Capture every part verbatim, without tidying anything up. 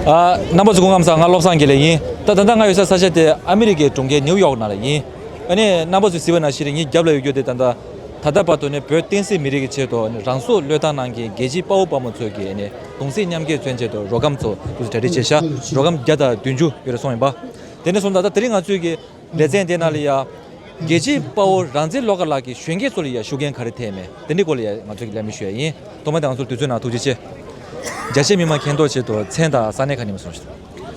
ཨ། རྣམ་པ་ཚོ་སྐུ་ཁམས་བཟང་། ང་བློ་བཟང་དགེ་ལེགས་ཡིན། ད་ད་ལྟ་ང་ཡོད་ས་ས་ཆ་དེ་ཨ་མི་རི་ཀའི་གྲོང་ཁྱེར་ནིའུ་ཡོག་ནང་ལ་ཡིན། ཨ་ནི་རྣམ་པ་ཚོས་གཟིགས་པ་ནང་བཞིན་རེད། ངའི་རྒྱབ་ལ་ཡོད་རྒྱུ་དེ་ད་ལྟ་ད་ལྟ་བར་དུ་ནས་བོད་བསྟན་སྲིད་མི་རིགས་ཀྱི་ཆེད་དུ་ནི་རང་སྲོག་བློས་བཏང་གནང་མཁན་རྒྱལ་གཅེས་དཔའ་བོ་དཔའ་མོ་ཚོས་ཀྱི་ནི་གདུང་སེམས་མཉམ་སྐྱེད་མཚོན་ཆེད་དུ་རོ་སྒམ་ཚོ་དུ་གྲ་སྒྲིག་བྱས་ཤག་རོ་སྒམ་བརྒྱ་དང་བདུན་ཅུ་ཡོད་རེད་སོང་ཡིན་པ། དེ་ནས་བཟུང་ད་ལྟ་དེ་རིང་ང་ཚོས་ཀྱི་ལེ་ཚན་དེ་ནང་ལ་ཡ། རྒྱལ་གཅེས་དཔའ་བོ་རང་བཙན་བློ་དགའ་ལགས་ཀྱི་གཞོན་སྐྱེས་ཚོ་ལ་ཡ་ཤུགས་རྐྱེན་ག་རེ་ཐེབས་མེད་དེ་འདྲའི་སྐོར་ལ་ཡ་ང་ཚོས་ཀྱི་གླེང་མོལ་ཞུ་ཡ་ཡིན། ཐོག་མ་དེ་ང་ཚོར་དུས་ཚོད་གནང་ཐུགས་རྗེ་ཆེ། རྒྱ་ཆེ་མི་མང་མཁྱེན་རྟོགས་ཆེད་དུ་མཚན་དང་ས་གནས་ག་ནས་མ་སོང་ཞིག་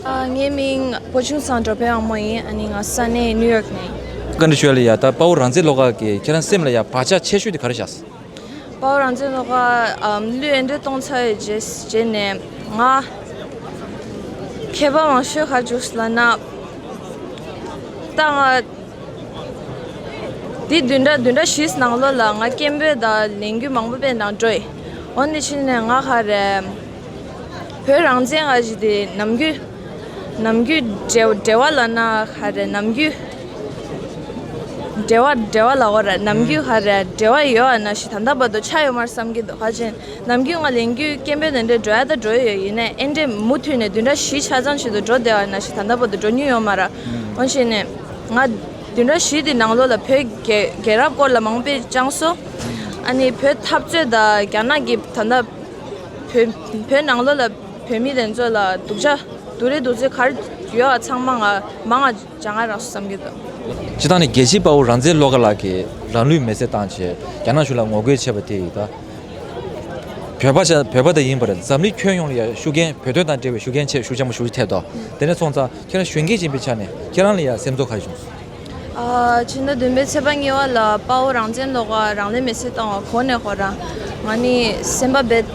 ཨ། ངའི་མིང་བུ་ཆུང་ཚང་། གྲོ་པའི་ཨ་མོ་ཡིན། ཨ་ནི་ང་ས་གནས་ནིའུ་ཡོག་ནས་ཡིན། བཀའ་འདྲི་ཞུ་ཡ་ལ་ཡ། ད་དཔའ་བོ་རང་བཙན་བློ་དགའ་གི་ཁྱེད་རང་སེམས་ལ་ཡ་བག་ཆགས་ཆེ་ཤོས་དེ་ག་རེ་བཞག་དཔའ་བོ་རང་བཙན་བློ་དགའ་ཨམ་གླུ་ཨེ་འདྲ་གཏོང་ཚར་བའི་རྗེས་རྗེས་ནས་ང་མཁས་པ་མང་ཤོས་ག་རེ་བྱུང་ལབ་ན། ད་ང་འདི་བདུན་ཕྲག་བདུན་ཕྲག་བཞིའི་ནང་ལོགས་ལ་ང་སྐད་འབོད་དང་ལས་འགུལ་མང་པོ་སྤེལ་ནང་འགྲོ་ཡི། འོ་འདི་ཕྱིན་ནས་ང་ག་རེ་བོད་རང་བཙན་ག་ཞིག་དེ་ནམ་རྒྱུན་ནམ་རྒྱུན་འབྲེལ་འབྲེལ་བ་ལབ་ན་ག་རེ་ནམ་རྒྱུན་འབྲེལ་བ་འབྲེལ་བ་ལབ་དགོས་རེད། ནམ་རྒྱུན་ག་རེ་འབྲེལ་བ་ཡོད་ཨ་ན་ཞིག་ད་ལྟ་བར་དུ་ཆགས་ཡོད་མ་རེད་བསམ་གྱི་འདུག་ག་ཅིན་ནམ་རྒྱུན་ང་ལས་འགུལ་སྐད་འབོད་དེ་འདྲ་འགྲོ་ཡ་ད་འགྲོ་ཡི་ཡོད། ཡིན་ནའི་ཨེ་འདྲས་མུ་མཐུད་ནས་བདུན་ཕྲག་བཞི་ཆ་ཚང་ཞིག་ཏུ་འགྲོ་བསྡད་པ་ན་ཞིག་ད་ལྟ་བར་དུ་འགྲོ་མྱོང་ཡོད་མ་རེད། འོ་བྱས་ནས་ང་བདུན་ཕྲག་བཞི་དེ་ནང་ལོགས་ལ་བོད་རྒྱལ་རྒྱལ་རབས་སྐོར་ལ་མང་པོ་སྤེལ་སྦྱངས་སོང་། ཨ་ནི་བོད་འཐབ་རྩོད་དང་རྒྱ་ནག་གི་ད་ལྟ་བོད་བོད་ནང་ལོགས་ལ་བོད་མི་དེ་ཚོ་ལ་སྡུག་ཅག་སྡུག་རུས་སྡུག་ཚོད་ག་རེ་ཡོད་པ་ཚང་མ་ང་མང་ང་སྦྱང་ང་རག་སོང་བསམ་གྱི་འདུག་སྤྱིར་བཏང་ནས་རྒྱལ་གཅེས་དཔའ་བོ་རང་བཙན་བློ་དགའ་ལགས་ཀྱིས་རང་ལུས་མེར་སྲེག་བཏང་བྱས་རྒྱ་ནག་གཞུང་ལ་ངོ་རྒོལ་བྱས་པ་དེ་ཡིས་ད། བོད་པ་ཆ་བོད་པ་དེ་ཡིན་པར་འཛམ་གླིང་ཁྱོན་ཡོངས་ལ་ཡང་ཤུགས་རྐྱེན་བོད་དོན་དང་འབྲེལ་བའི་ཤུགས་རྐྱེན་ཆེ་ཤུགས་ཆེན་པོ་ཞིག་ཐེབས་འདུག་དེ་ནས་སོང་ཙང་ཁྱེད་རང་གཞོན་སྐྱེས་ཡིན་པའི་ཆ་ནས་ཁྱེད་རང་ལ་ཡང་སེམས་ཚོར་ག་རེ་བྱུང་སོང་། ཨ། ཕྱི་ཟླ་བདུན་པའི་ཚེས་པ་གཉིས་པ་ལ་དཔའ་བོ་རང་བཙན་བློ་དགའ་རང་ལུས་མེར་སྲེག་བཏང་བ་གོ་ནས་ཁོ་རང་ང་ནི་སེམས་པ་རྦད་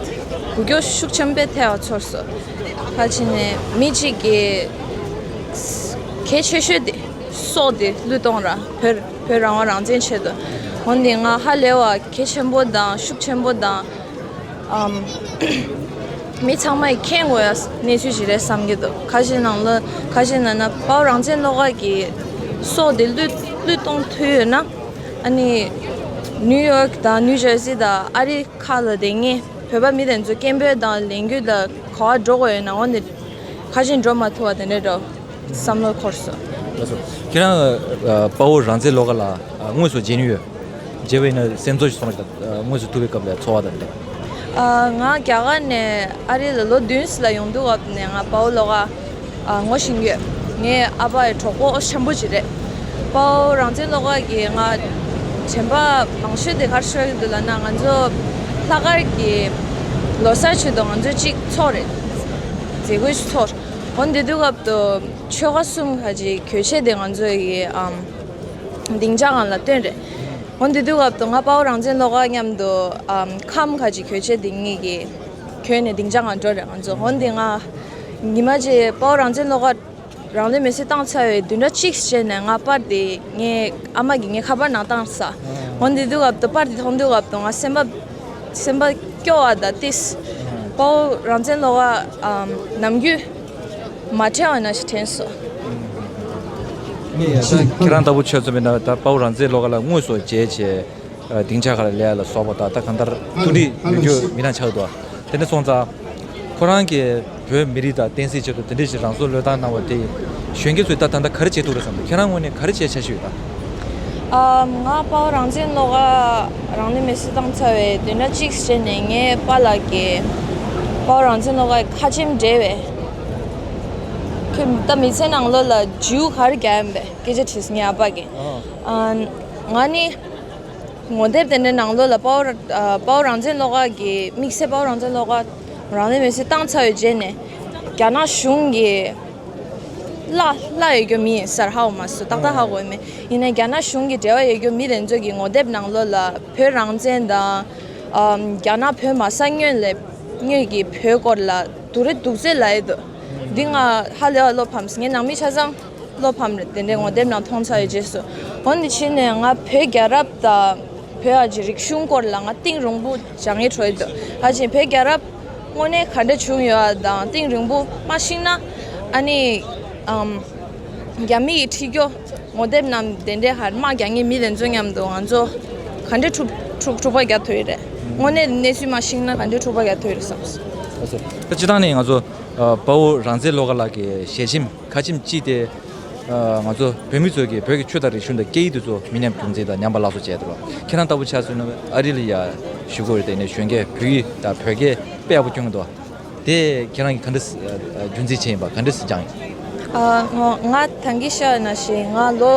འགུལ་སྐྱོད་ཤུགས་ཆེན་པོ་ཐེབས་པ་ཚོར་སོང་། ཁ་ཕྱི་ནས་མི་གཅིག་གི་གལ་ཆེ་ཤོས་དེ་སྲོག་དེ་བློས་གཏོང་ར་བོད་བོད་རང་དབང་རང་བཙན་ཆེད་དུ། འོན་ཏེ་ང་ཧ་ལས་པ་གལ་ཆེན་པོ་དང་ཤུགས་ཆེན་པོ་དང་། ཨམ། མི་ཚང་མས་མཁྱེན་དགོས་ཡ་གནས་ཚུལ་ཞིག་རེད་བསམ་གྱི་འདུག་ཁ་ཅིག་ནང་ལ་ཁ་ཅིག་ན་ན་དཔའ་བོ་རང་བཙན་བློ་དགའ་གི་སྲོག་དེ་བློས་བློས་གཏོང་ཐུབ་ཡོད་ན། ཨ་ནི་ནིའུ་ཡོག་དང་ནིའུ་ཇར་སི་དང་ཨ་རི་ཁག་ལ་བསྡད་མཁན་བོད་པ་མི་དེ་ཚོ་སྐད་འབོད་དང་ལས་འགུལ་ལ་ག་པར་འགྲོ་དགོས་ཡོད་ན། འོན་ཏེ་ཁ་ཅིག་འགྲོ་མ་ཐུབ་པ་དེ་འདྲ་འགྲོ། བསམ་བློ་འཁོར་སོང་། ལགས་སོ། ཁྱེད་རང་ཨ་དཔའ་བོ་རང་བཙན་བློ་དགའ་ལགས་ཨ་དངོས་སུ་མཇལ་མྱོང་ཡོད། མཇལ་བ་ཡིན་ན་སེམས་ཚོར་ཞིག་གསུང་རོགས་གནང་། དངོས་སུ་ཐུག་པའི་སྐབས་ལ་ཚོར་བ་དང་འབྲེལ། ཨ་ང་རྒྱ་གར་ནས་ཨ་རི་ལ་ལོ་བདུན་ཙམ་ལ་ཡོང་དུས་སྐབས་ནས་ང་དཔའ་བོ་བློ་དགའ་ཨ་ངོ་ཤེས་ཀྱི་ཡོད། ངའི་ཨ་ཕ་ཡི་གྲོགས་པོ་ཆེན་པོ་ཅིག་རེད། དཔའ་བོ་རང་བཙན་བློ་དགའ་གིས་ང་དྲན་པ་མང་ཤོས་དེ་ག་རེ་ཤོར་གྱི་འདུག་ལབ་ན། ང་ཚོ་ལྷག་དཀར་གྱི་ལོ་གསར་ཆེད་དུ་ང་ཚོ་གཅིག་ཚོགས་རེད། མཛད་སྒོ་ཞིག་ཚོགས། འོ་དེ་དུས་སྐབས་དུ་ཆོལ་ཁ་གསུམ་ཁ་ཅིག་གྱོད་ཆས་དེ་ང་ཚོ་ཡི་ཨམ་སྡིངས་ཆ་སྒང་ལ་བཏོན་རེད། འོ་དེ་དུས་སྐབས་དུ་ང་དཔའ་བོ་རང་བཙན་བློ་དགའ་མཉམ་དུ་ཨམ་ཁམས་ཁ་ཅིག་གྱོད་ཆས་དེ་གཉིས་ཀྱི་གྱོད་ནས་སྡིངས་ཆ་སྒང་འགྲོ་རེད་ང་ཚོ། འོ་དེ་ང་ཉི་མ་ཅིག་དཔའ་བོ་རང་བཙན་བློ་དགའ་རང་ལུས་མེར་སྲེག་བཏང་ཚར་བའི་བདུན་ཕྲག་གཅིག་རྗེས་ནས་ང་པར་དེ་ངའི་ཨ་མ་གིས་ངའི་ཁ་པར་ནང་བཏང་ས། འོ་དེ་དུས་སྐབས་དུ་པར་དེ་མཐོང་དུས་སྐབས་དུ་ང་སེམས་པ་སེམས་པ་སྐྱོ་བ་དང་ཏིས། དཔའ་བོ་རང་བཙན་བློ་དགའ་ཨམ་ནམ་རྒྱུན་མ་བྲལ་བ་ནང་བཞིན་དྲན་སོང་། ཁྱེད་རང་ལྟ་བུ་ཆོས་ཚོ་མིན་ན་ད་དཔའ་བོ་རང་བཙན་བློ་དགའ་ལ་དངོས་སུ་མཇལ་བྱས་སྡིངས་ཆ་ཁ་ལ་ལས་ལ་སོགས་པ་དང་ད་གང་ལྟར་ཐུགས་འདྲིས་ཡོད་རྒྱུ་མི་སྣང་ཆགས་འདུག་དེ་འདྲ་སོང་ཙང་ཁོ་རང་གིས་བོད་མི་རིགས་དང་བསྟན་སྲིད་ཆེད་དུ་དེ་འདྲ་ཞིག་རང་སྲོག་བློས་བཏང་གནང་བ་དེ་གཞོན་སྐྱེས་ཚོས་ད་ད་ལྟ་ག་རེ་བྱེད་ཐུབ་རེད་བསམ་འདུག་ཁྱེད་རང་ངོས་ནས་ག་རེ་བྱེད་འཆར་གཞི་ཡོད་ད། ཨ་ང་དཔའ་བོ་རང་བཙན་བློ་དགའ་རང་ལུས་མེར་སྲེག་བཏང་ཚར་བའི་བདུན་ཕྲག་གཅིག་རྗེས་ནས་ངའི་པཱ་ལགས་ཀྱིས་དཔའ་བོ་རང་བཙན་བློ་དགའ་ཁ་ཆེམས་འབྲེལ་བའི་ཁྱོད་ད་མི་ཚེ་ནང་ལོགས་ལ་རྒྱུ་ག་རེ་རྒྱག་ཡིན་པའི་སྐད་ཆ་དྲིས་ངའི་ཨ་ཕ་གིས། ཨ་ང་ནི་ངོ་དེབ་དེ་འདྲའི་ནང་ལོགས་ལ་དཔའ་བོ་ཨ་དཔའ་བོ་རང་བཙན་བློ་དགའ་གི་དམིགས་བསལ་དཔའ་བོ་རང་བཙན་བློ་དགའ་རང་ལུས་མེར་སྲེག་བཏང་ཚར་བའི་རྗེས་ནས་རྒྱ་ནག་གཞུང་གི་གླ་གླ་ཡོད་རྒྱུ་མི་ཡིན་ཟེར་ཧ་གོ་མ་སོང་། ཏག་ཏག་ཧ་གོ་མེད། ཡིན་ནའི་རྒྱ་ནག་གཞུང་གི་འབྲེལ་བ་ཡོད་རྒྱུ་མི་དེ་ཚོ་གི་ངོ་དེབ་ནང་ལོགས་ལ་བོད་རང་བཙན་དང་ཨམ་རྒྱ་ནག་བོད་མ་ཟ་སྔོན་ལས་སྔོན་གྱི་བོད་སྐོར་ལ་སྡུག་རུས་སྡུག་ཚོད་ལབ་ཡོད་འདུག་འདི་ང་ཧ་ལས་པ་བློ་ཕམ་སོང་། ངའི་ནང་མི་ཆ་ཚང་བློ་ཕམ་རེད། དེ་འདྲའི་ངོ་དེབ་ནང་མཐོང་ཚར་བའི་རྗེས་སུ། འོ་འདི་ཕྱིན་ནས་ང་བོད་རྒྱལ་རབས་དང་བོད་ཨ་ཅེ་རིག་གཞུང་སྐོར་ལ་ང་གཏིང་རིང་པོ་སྦྱང་ཡས་འགྲོ་ཡི་འདུག་ཨ་ཅེ་བོད་རྒྱལ་རབས་དངོས་གནས་ག་འདྲ་བྱུང་ཡོད་ཨ་དང་གཏིང་རིང་པོ་མ་ཤེས་ན་ཨ་ནི་ཨམ་རྒྱ་མི་ཡི་ཁྲིད་སྐྱོ་ངོ་དེབ་རྣམས་དེ་འདྲའི་ཧར་དམག་རྒྱག་མཁན་མི་དེ་ཚོ་མཉམ་དུ་ང་ཚོ་ག་འདྲ་འཁྲུག་འཁྲུག་འཁྲུག་པ་རྒྱག་ཐུབ་ཡོད་རེད། དངོས་གནས་གནས་ཚུལ་མ་ཤེས་ན་ག་འདྲ་འཁྲུག་པ་རྒྱག་ཐུབ་ཡོད་རེད་བསམ་སོང་། ད་སྤྱིར་བཏང་ནས་ང་ཚོ། དཔའ་བོ་རང་བཙན་བློ་དགའ་ལགས་ཀྱི་ཞལ་ཆེམས་ཁ་ཆེམས་གཅིག་དེ། ང་ཚོ་བོད་མི་ཚོ་གིས་བོད་ཀྱི་ཆོས་དང་རིག་གཞུང་དང་སྐད་ཡིག་དེ་ཚོ་མི་ཉམས་རྒྱུན་འཛིན་དང་ཉམས་པ་སླར་གསོ་བྱས་འདུག་ལ། ཁྱེད་རང་ལྟ་བུ་ཆ་མཚོན་ན་ཨ་རི་ལ་ཡ་བཞུགས་ཀྱི་ཡོད་དེ་ནས་གཞོན་སྐྱེས་བོད་ཡིག་དང་བོད་སྐད་དཔེ་ཡག་པོ་སྐྱོན་གྱི་འདུག་དེ་ཁྱེད་རང་གིས་ག་འདྲ་རྒྱུན་འཛིན་བྱས་ཡིན་པ་ག་འདྲ་སེ་སྦྱངས་ཡིན། ཨ་ང་ང་ད་གིན་བཤད་ནང་བཞིན་ང་ལོ་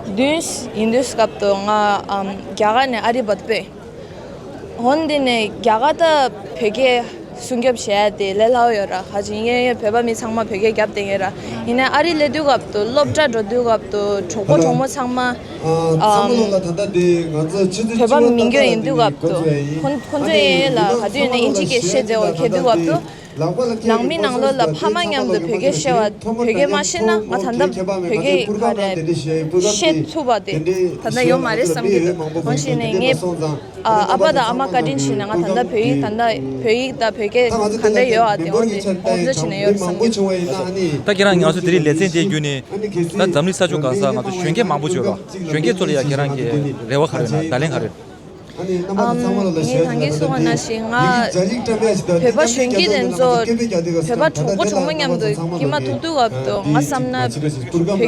བདུན་ཡིན་དུས་སྐབས་དུ་ང་ཨམ་རྒྱ་གར་ནས་ཨ་རི་བར་དུ་ཕེབས། འོན་ཏེ་ནས་རྒྱ་གར་དང་བོད་སྐད་སྲུང་སྐྱོབ་བྱེད་ཡ་དེ་ལས་སླ་བོ་ཡོད་ར། ཧ་ཅང་ཡོད་ཡོད། བོད་པ་མི་ཚང་མ་བོད་སྐད་རྒྱབ་བསྡད་ཡོད་ར། ཡིན་ནའི་ཨ་རི་སླེབས་དུས་སྐབས་དུ་སློབ་གྲྭ་འགྲོ་དུས་སྐབས་དུ་གྲོགས་པོ་གྲོགས་མོ་ཚང་མ་ཨམ་བོད་པ་མི་འགྱུར་ཡིན་དུས་སྐབས་དུ་ཁོ་ཁོ་ཚོ་ཡོད་ཡོད་ལ་ག་དུས་ཡིན་ནའི་ཨིན་ཇི་སྐད་བཤད་བདེ་བོ་ཁེལ་དུས་སྐབས་དུ། ནང་མི་ནང་ལོགས་ལ་ཕ་མ་མཉམ་དུ་བོད་སྐད་བཤད་པ་བོད་སྐད་མ་ཤེས་ན་ང་ད་ལྟ་བོད་སྐད་ག་རེ་བཤད་ཐུབ་པ་དེ་ད་ལྟ་ཡོད་མ་རེད་བསམ་གྱི་འདུག་འོན་ཞིག་ནས་ངས་ཨ་ཨ་ཕ་དང་ཨ་མ་བཀའ་དྲིན་ཆེ་ན་ང་ད་ལྟ་བོད་ཡིག་ད་ལྟ་བོད་ཡིག་དང་བོད་སྐད་ག་འདྲ་ཡོད་ཨ་དེ་འོན་ཏེ་ཁོང་ཚོ་ཆེ་ན་ཡོད་བསམ་གྱི་འདུག་ད་ཁྱེད་རང་ང་ཚོ་དེ་རིང་ལེ་ཚན་དེ་བརྒྱུད་ནས་ད་འཛམ་གླིང་ས་ཕྱོགས་གང་སར་ང་ཚོ་གཞོན་སྐྱེས་མང་པོ་ཡོད་ར། གཞོན་སྐྱེས་ཚོ་ལ་ཡ་ཁྱེད་རང་གི་རེ་བ་ག་རེ་ཡོད་ན་བརྡ་ལན་ག་རེ་ཡོད། ཨམ། ངས་ད་གིན་གསུངས་པ་ནང་བཞིན་ང་བོད་པ་གཞོན་སྐྱེས་དེ་ཚོ་བོད་པ་གྲོགས་པོ་གྲོགས་མོ་མཉམ་དུ་ཀྱི་མ་ཐུག་དུས་སྐབས་དུ་ང་བསམ་ན་བོད་སྐད་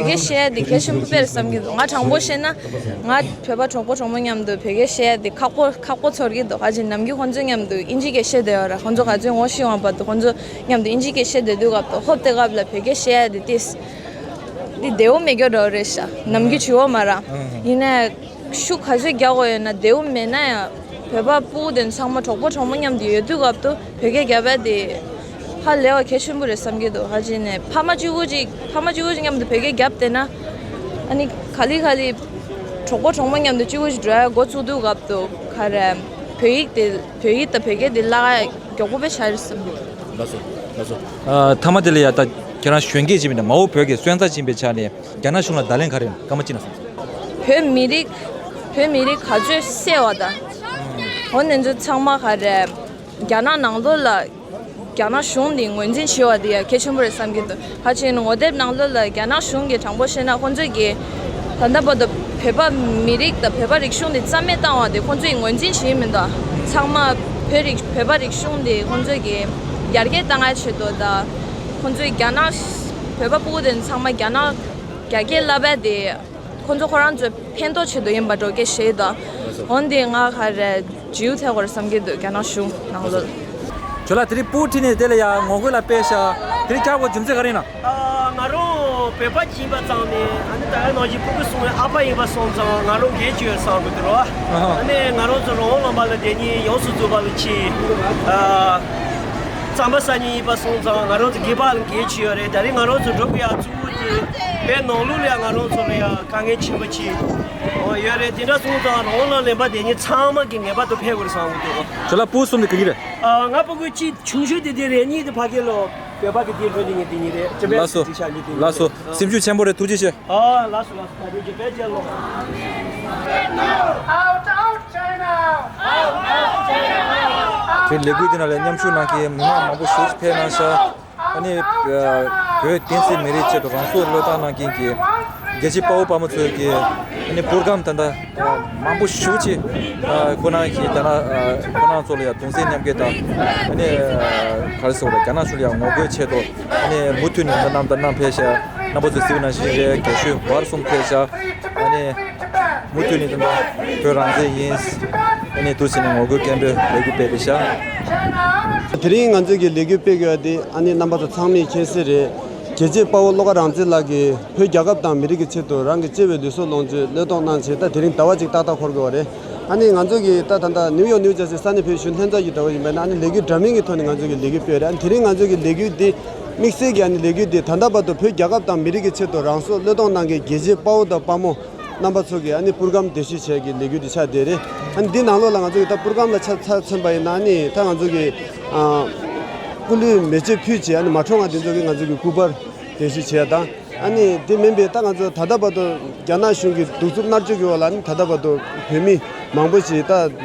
བཤད་ཡ་དེ་གལ་ཆེན་པོ་དཔེ་རེད་བསམ་གྱི་འདུག་ང་དྲང་པོ་བཤད་ན་ང་བོད་པ་གྲོགས་པོ་གྲོགས་མོ་མཉམ་དུ་བོད་སྐད་བཤད་ཡ་དེ་ཁག་པོ་ཁག་པོ་ཚོར་གྱི་འདུག་ཧ་ཅང་ནམ་རྒྱུན་ཁོང་ཚོ་མཉམ་དུ་ཨིན་ཇི་སྐད་བཤད་བསྡད་ཡོད་ར། ཁོང་ཚོ་ག་ཚོད་ངོ་ཤེས་དབང་བར་དུ་ཁོང་ཚོ་མཉམ་དུ་ཨིན་ཇི་སྐད་བཤད་བསྡད་དུས་སྐབས་དུ་ཧོབ་དེ་སྐབས་ལ་བོད་སྐད་བཤད་ཡ་དེ་ཏིས་དེ་བདེ་བོ་མེད་རྒྱུ་འདྲ་བོ་རེད་ཤག་ནམ་རྒྱུན་བྱེད་འོ་མ་ར་ཡིན་ན། ཤུགས་ག་ཚོད་རྒྱག་དགོས་ཡོད་ན་བདེ་བོ་མེད་ན་ཡང་བོད་པ་སྤུ་གུ་དེ་ཚང་མ་གྲོགས་པོ་གྲོགས་མོ་མཉམ་དུ་ཡོད་དུས་སྐབས་དུ་བོད་སྐད་རྒྱབ་ཡ་དེ་ཧ་ལས་པ་གལ་ཆེན་པོ་རེད་བསམ་གྱི་འདུག་ཧ་ཅང་ནས་ཕ་མ་གཅིག་པུ་གཅིག་ཕ་མ་གཅིག་པུ་གཅིག་མཉམ་དུ་བོད་སྐད་རྒྱབ་བསྡད་ན་ཨ་ནི་ག་ལེ་ག་ལེ་གྲོགས་པོ་གྲོགས་མོ་མཉམ་དུ་གཅིག་པུ་གཅིག་འགྲོ་ཡ་འགོ་ཚུགས་དུས་སྐབས་དུ་ག་རེ་བོད་ཡིག་དེ་བོད་ཡིག་དང་བོད་སྐད་དེ་བརླག་ཡ་མགྱོགས་པོ་དཔེ་ཆགས་རེད་བསམ་གྱི་འདུག་ལགས་སོ། ལགས་སོ། ཨ་མཐའ་མ་དེ་ལ་ཡ་ད་ཁྱེད་རང་གཞོན་སྐྱེས་ཅིག་མིན་ན་མ་འོངས་བོད་ཀྱི་སོན་རྩ་ཅིག་ཡིན་པའི་ཆ་ནས། རྒྱ་ནག་གཞུང་ལ་བརྡ་ལན་ག་རེ་ཡོད། སྐར་མ་གཅིག་ན་སོང་། བོད་མི་རིགས་བོད་མི་རིགས་ག་ཚོད་གསལ་བ་དང་། འོ་ནི་ཚོ་ཚང་མ་ག་རེ། རྒྱ་ནག་ནང་ལོགས་ལ་རྒྱ་ནག་གཞུང་འདི་ངོས་འཛིན་བྱེད་པ་འདི་ཡང་གལ་ཆེན་པོ་རེད་བསམ་གྱི་འདུག་ཧ་ཅང་ངོ་དེབ་ནང་ལོགས་ལ་རྒྱ་ནག་གཞུང་གིས་དྲང་པོ་བཤད་ན་ཁོང་ཚོས་ཀྱི་ད་ལྟ་བར་དུ་བོད་པ་མི་རིགས་དང་བོད་པ་རིག་གཞུང་འདི་རྩ་མེད་བཏང་བ་དེ་ཁོང་ཚོས་ངོས་འཛིན་བྱེད་ཀྱི་མི་འདུག་ཚང་མ་བོད་རིགས་བོད་པ་རིག་གཞུང་འདི་ཁོང་ཚོས་ཀྱི་ཡར་རྒྱས་བཏང་ཡ་ཆེད་དུ་དང་ཁོང་ཚོས་རྒྱ་ནག་བོད་པ་སྤུ་གུ་དེ་ཚང་མ་རྒྱ་ནག་རྒྱ་སྐད་བསླབ་པ་དེ། ཁོང་ཚོ་ཁོ་རང་ཚོའི་ཕན་ཐོགས་ཆེད་དུ་ཡིན་པ་འགྲོ་སྐད་བཤད་དོ། འོན་ཏེ་ང་ག་རེ་འཇིའུ་ཐེ་གོ་རེ་བསམ་གྱི་འདུག་རྒྱ་ནག་གཞུང་ནང་ལོགས། ཇོ་ལགས་དེ་རིང་སྤུ་གུ་ཁྲིད་ནས་དེ་ལ་ཡ་ངོ་རྒོལ་ལ་ཕེབས་ཤག་དེ་རིང་ཁྱབ་དགོས་རྒྱུ་མཚན་ག་རེ་ཡིན་ན། ང་རང་བོད་པ་ཡིན་པ་ཙང་ནས་ཨ་ནི་ད་ག་ནང་བཞིན་སྤུ་གུ་གསུམ་ཨ་ཕ་ཡིན་པ་སོང་ཙང་ང་རང་འགན་ཅིག་ཡོད་བསམ་གྱི་འདུག་རོ། ཨ་ནི་ང་རང་ཚོ་རང་དབང་ལུང་པ་ལ་བསྡད་མཁན་ཡོངས་སུ་རྫོགས་པ་ལ་ཕྱིན། རྩམ་པ་ཟ་མཁན་ཡིན་པ་སོང་ཙང་ང་རང་ཚོ་དགེ་བ་ལ་འགན་ཅིག་ཡོད་རེད། ད་རིང་ང་རང་ཚོ་འགྲོ་དགོས་ཡ་གཙོ་བོ་དེ་བོད་ནང་ལོགས་ལ་ཡ་ང་རང་ཚོ་ལ་ཡ་དཀའ་ངལ་ཆེན་པོ་ཅིག་ཡོད་རེད། དེ་འདྲ་སོང་ཙང་རང་དབང་ལུང་པ་བསྡད་མཁན་ཚང་མ་གི་ངེས་པར་དུ་ཕེབས་དགོས་རེད་བསམ་གྱི་འདུག་ཇོ་ལགས་སྤུ་གུ་གསུམ་དེ་ག་གི་རེད། ང་སྤུ་གུ་གཅིག་ཆུང་ཤོས་དེ་དེ་རེད། གཉིས་དེ་ཕ་གི་ལོ་བོད་པ་གི་དེ་འགྲོ་ནི་ངས་དེ་གཉིས་རེད། ཇི་བས་ལགས་སོ། ཅིག་ཤ་གི་དེ་ལགས་སོ། གཉིས་རེད། སེམས་ཤུགས་ཆེན་པོ་རེད། ཐུགས་རྗེ་ཆེ། ཨ་ལགས་སོ་ལགས་སོ། ད་དུང་ཅིག་བེད་སྤྱད་ལོ། དེ་ལས་འགུལ་འདི་ནང་ལ་མཉམ་ཞུགས་གནང་མཁན་མི་མང་མང་པོ་ཞིག་ཕེབས་གནང་ཤག་ཨ་ནི་བོད་བསྟན་སྲིད་མི་རིགས་ཆེད་དུ་རང་སྲོག་བློས་བཏང་གནང་མཁན་གྱི་རྒྱལ་གཅེས་དཔའ་བོ་དཔའ་མོ་ཚོས་ཀྱི་ཨ་ནི་པུར་སྒམ་ད་ལྟ་མང་པོ་ཞེ་པོ་ཅིག་ཁོ་རང་གི་རྒྱ་ནག་ཁོ་རང་ཚོ་ལ་ཡང་གདུང་སེམས་མཉམ་སྐྱེད་དང་ཨ་ནི་ག་རེ་ཟེར་བ་རེད། རྒྱ་ནག་གཞུང་ལ་ཡང་ངོ་རྒོལ་ཆེད་དུ་ཨ་ནི་མུ་མཐུད་ནས་རྣམ་པ་སྣ་ཚོགས་ཕེབས་ཤག་རྣམ་པ་ཚོས་གཟིགས་པ་ནང་བཞིན་རེད། རྒན་ཤོས་བར་གསུམ་ཕེབས་ཤག་ཨ་ནི་མུ་མཐུད་ནས་དེ་འདྲ་བོད་རང་བཙན་ཡིན། ཨ་ནི་འདུག་ཟེར་ནས་ངོ་རྒོལ་སྐད་འབོད་ལས་འགུལ་སྤེལ་བསྡད་ཤག་དེ་རིང་ང་ཚོས་ཀྱི་ལས་འགུལ་སྤེལ་དགོས་པ་དེ་ཨ་ནི་རྣམ་པ་ཚོ་ཚང་མས་མཁྱེན་གསལ་རེད། རྒྱལ་གཅེས་དཔའ་བོ་བློ་དགའ་རང་བཙན་ལགས་ཀྱིས་བོད་རྒྱལ་ཁབ་དང་མི་རིགས་ཀྱི་ཆེད་དུ་རང་གི་གཅེས་པའི་ལུས་སྲོག་ལོངས་སྤྱོད་བློས་གཏོང་གནང་བྱས། ད་དེ་རིང་ཟླ་བ་གཅིག་ཏག་ཏག་འཁོར་དགོས་པ་རེད། ཨ་ནི་ང་ཚོ་གིས་ད་ད་ལྟ་ནིའུ་ཡོག་ནིའུ་ཇར་སི་ས་གནས་བོད་གཞོན་ལྷན་ཚོགས་ཀྱི་གྲོས་ཡིན་པ་ན་ཨ་ནི་ལས་འགུལ་འདྲ་མིན་གྱི་ཐོག་ནས་ང་ཚོ་གིས་ལས་འགུལ་སྤེལ་རེད། ཨ་ནི་དེ་རིང་ང་ཚོ་གི་ལས་འགུལ་འདི་དམིགས་བསལ་གྱི་ཨ་ནི་ལས་འགུལ་འདི་ད་ལྟ་བར་དུ་བོད་རྒྱལ་ཁབ་དང་མི་རིགས་ཀྱི་ཆེད་དུ་རང་སྲོག་བློས་གཏོང་གནང་མཁན་རྒྱལ་གཅེས་དཔའ་བོ་དང་དཔའ་མོ་རྣམ་པ་ཚོ་གིས་ཨ་ནི་པུར་སྒམ་འདེགས་ཞུ་བྱས་ཀྱི་ལས་འགུལ་འདི་ཆགས་བསྡད་རེད། ཨ་ནི་འདི་ནང་ལོགས་ལ་ང་ཚོ་གི་ད་པུར་སྒམ་ལ་ཆ་ཚ་མཚོན་པ་ཡིན་ན་ཨ་ནི་ད་ང་ཚོ་གི་ཨ་སྐུ་ལུས་མེ་མཆོད་ཕུལ་བྱས་ཨ་ནི་མ་གྲོངས་པ་འདི་ཚོ་གི་ང་ཚོ་གི་སྐུ་པར་འདེགས་ཞུ་བྱས་དང་། ཨ་ནི་དེ་མིན་པའི་ད་ང་ཚོ་ད་ལྟ་བར་དུ་རྒྱ་ནག་གཞུང་གི་གདུག་རྩུབ་མནར་གཅོད་ཀྱི་འོག་ལ་ཨ་ནི་ད་ལྟ་བར་དུ་བོད་མི་མང་པོ་ཞིག་ད་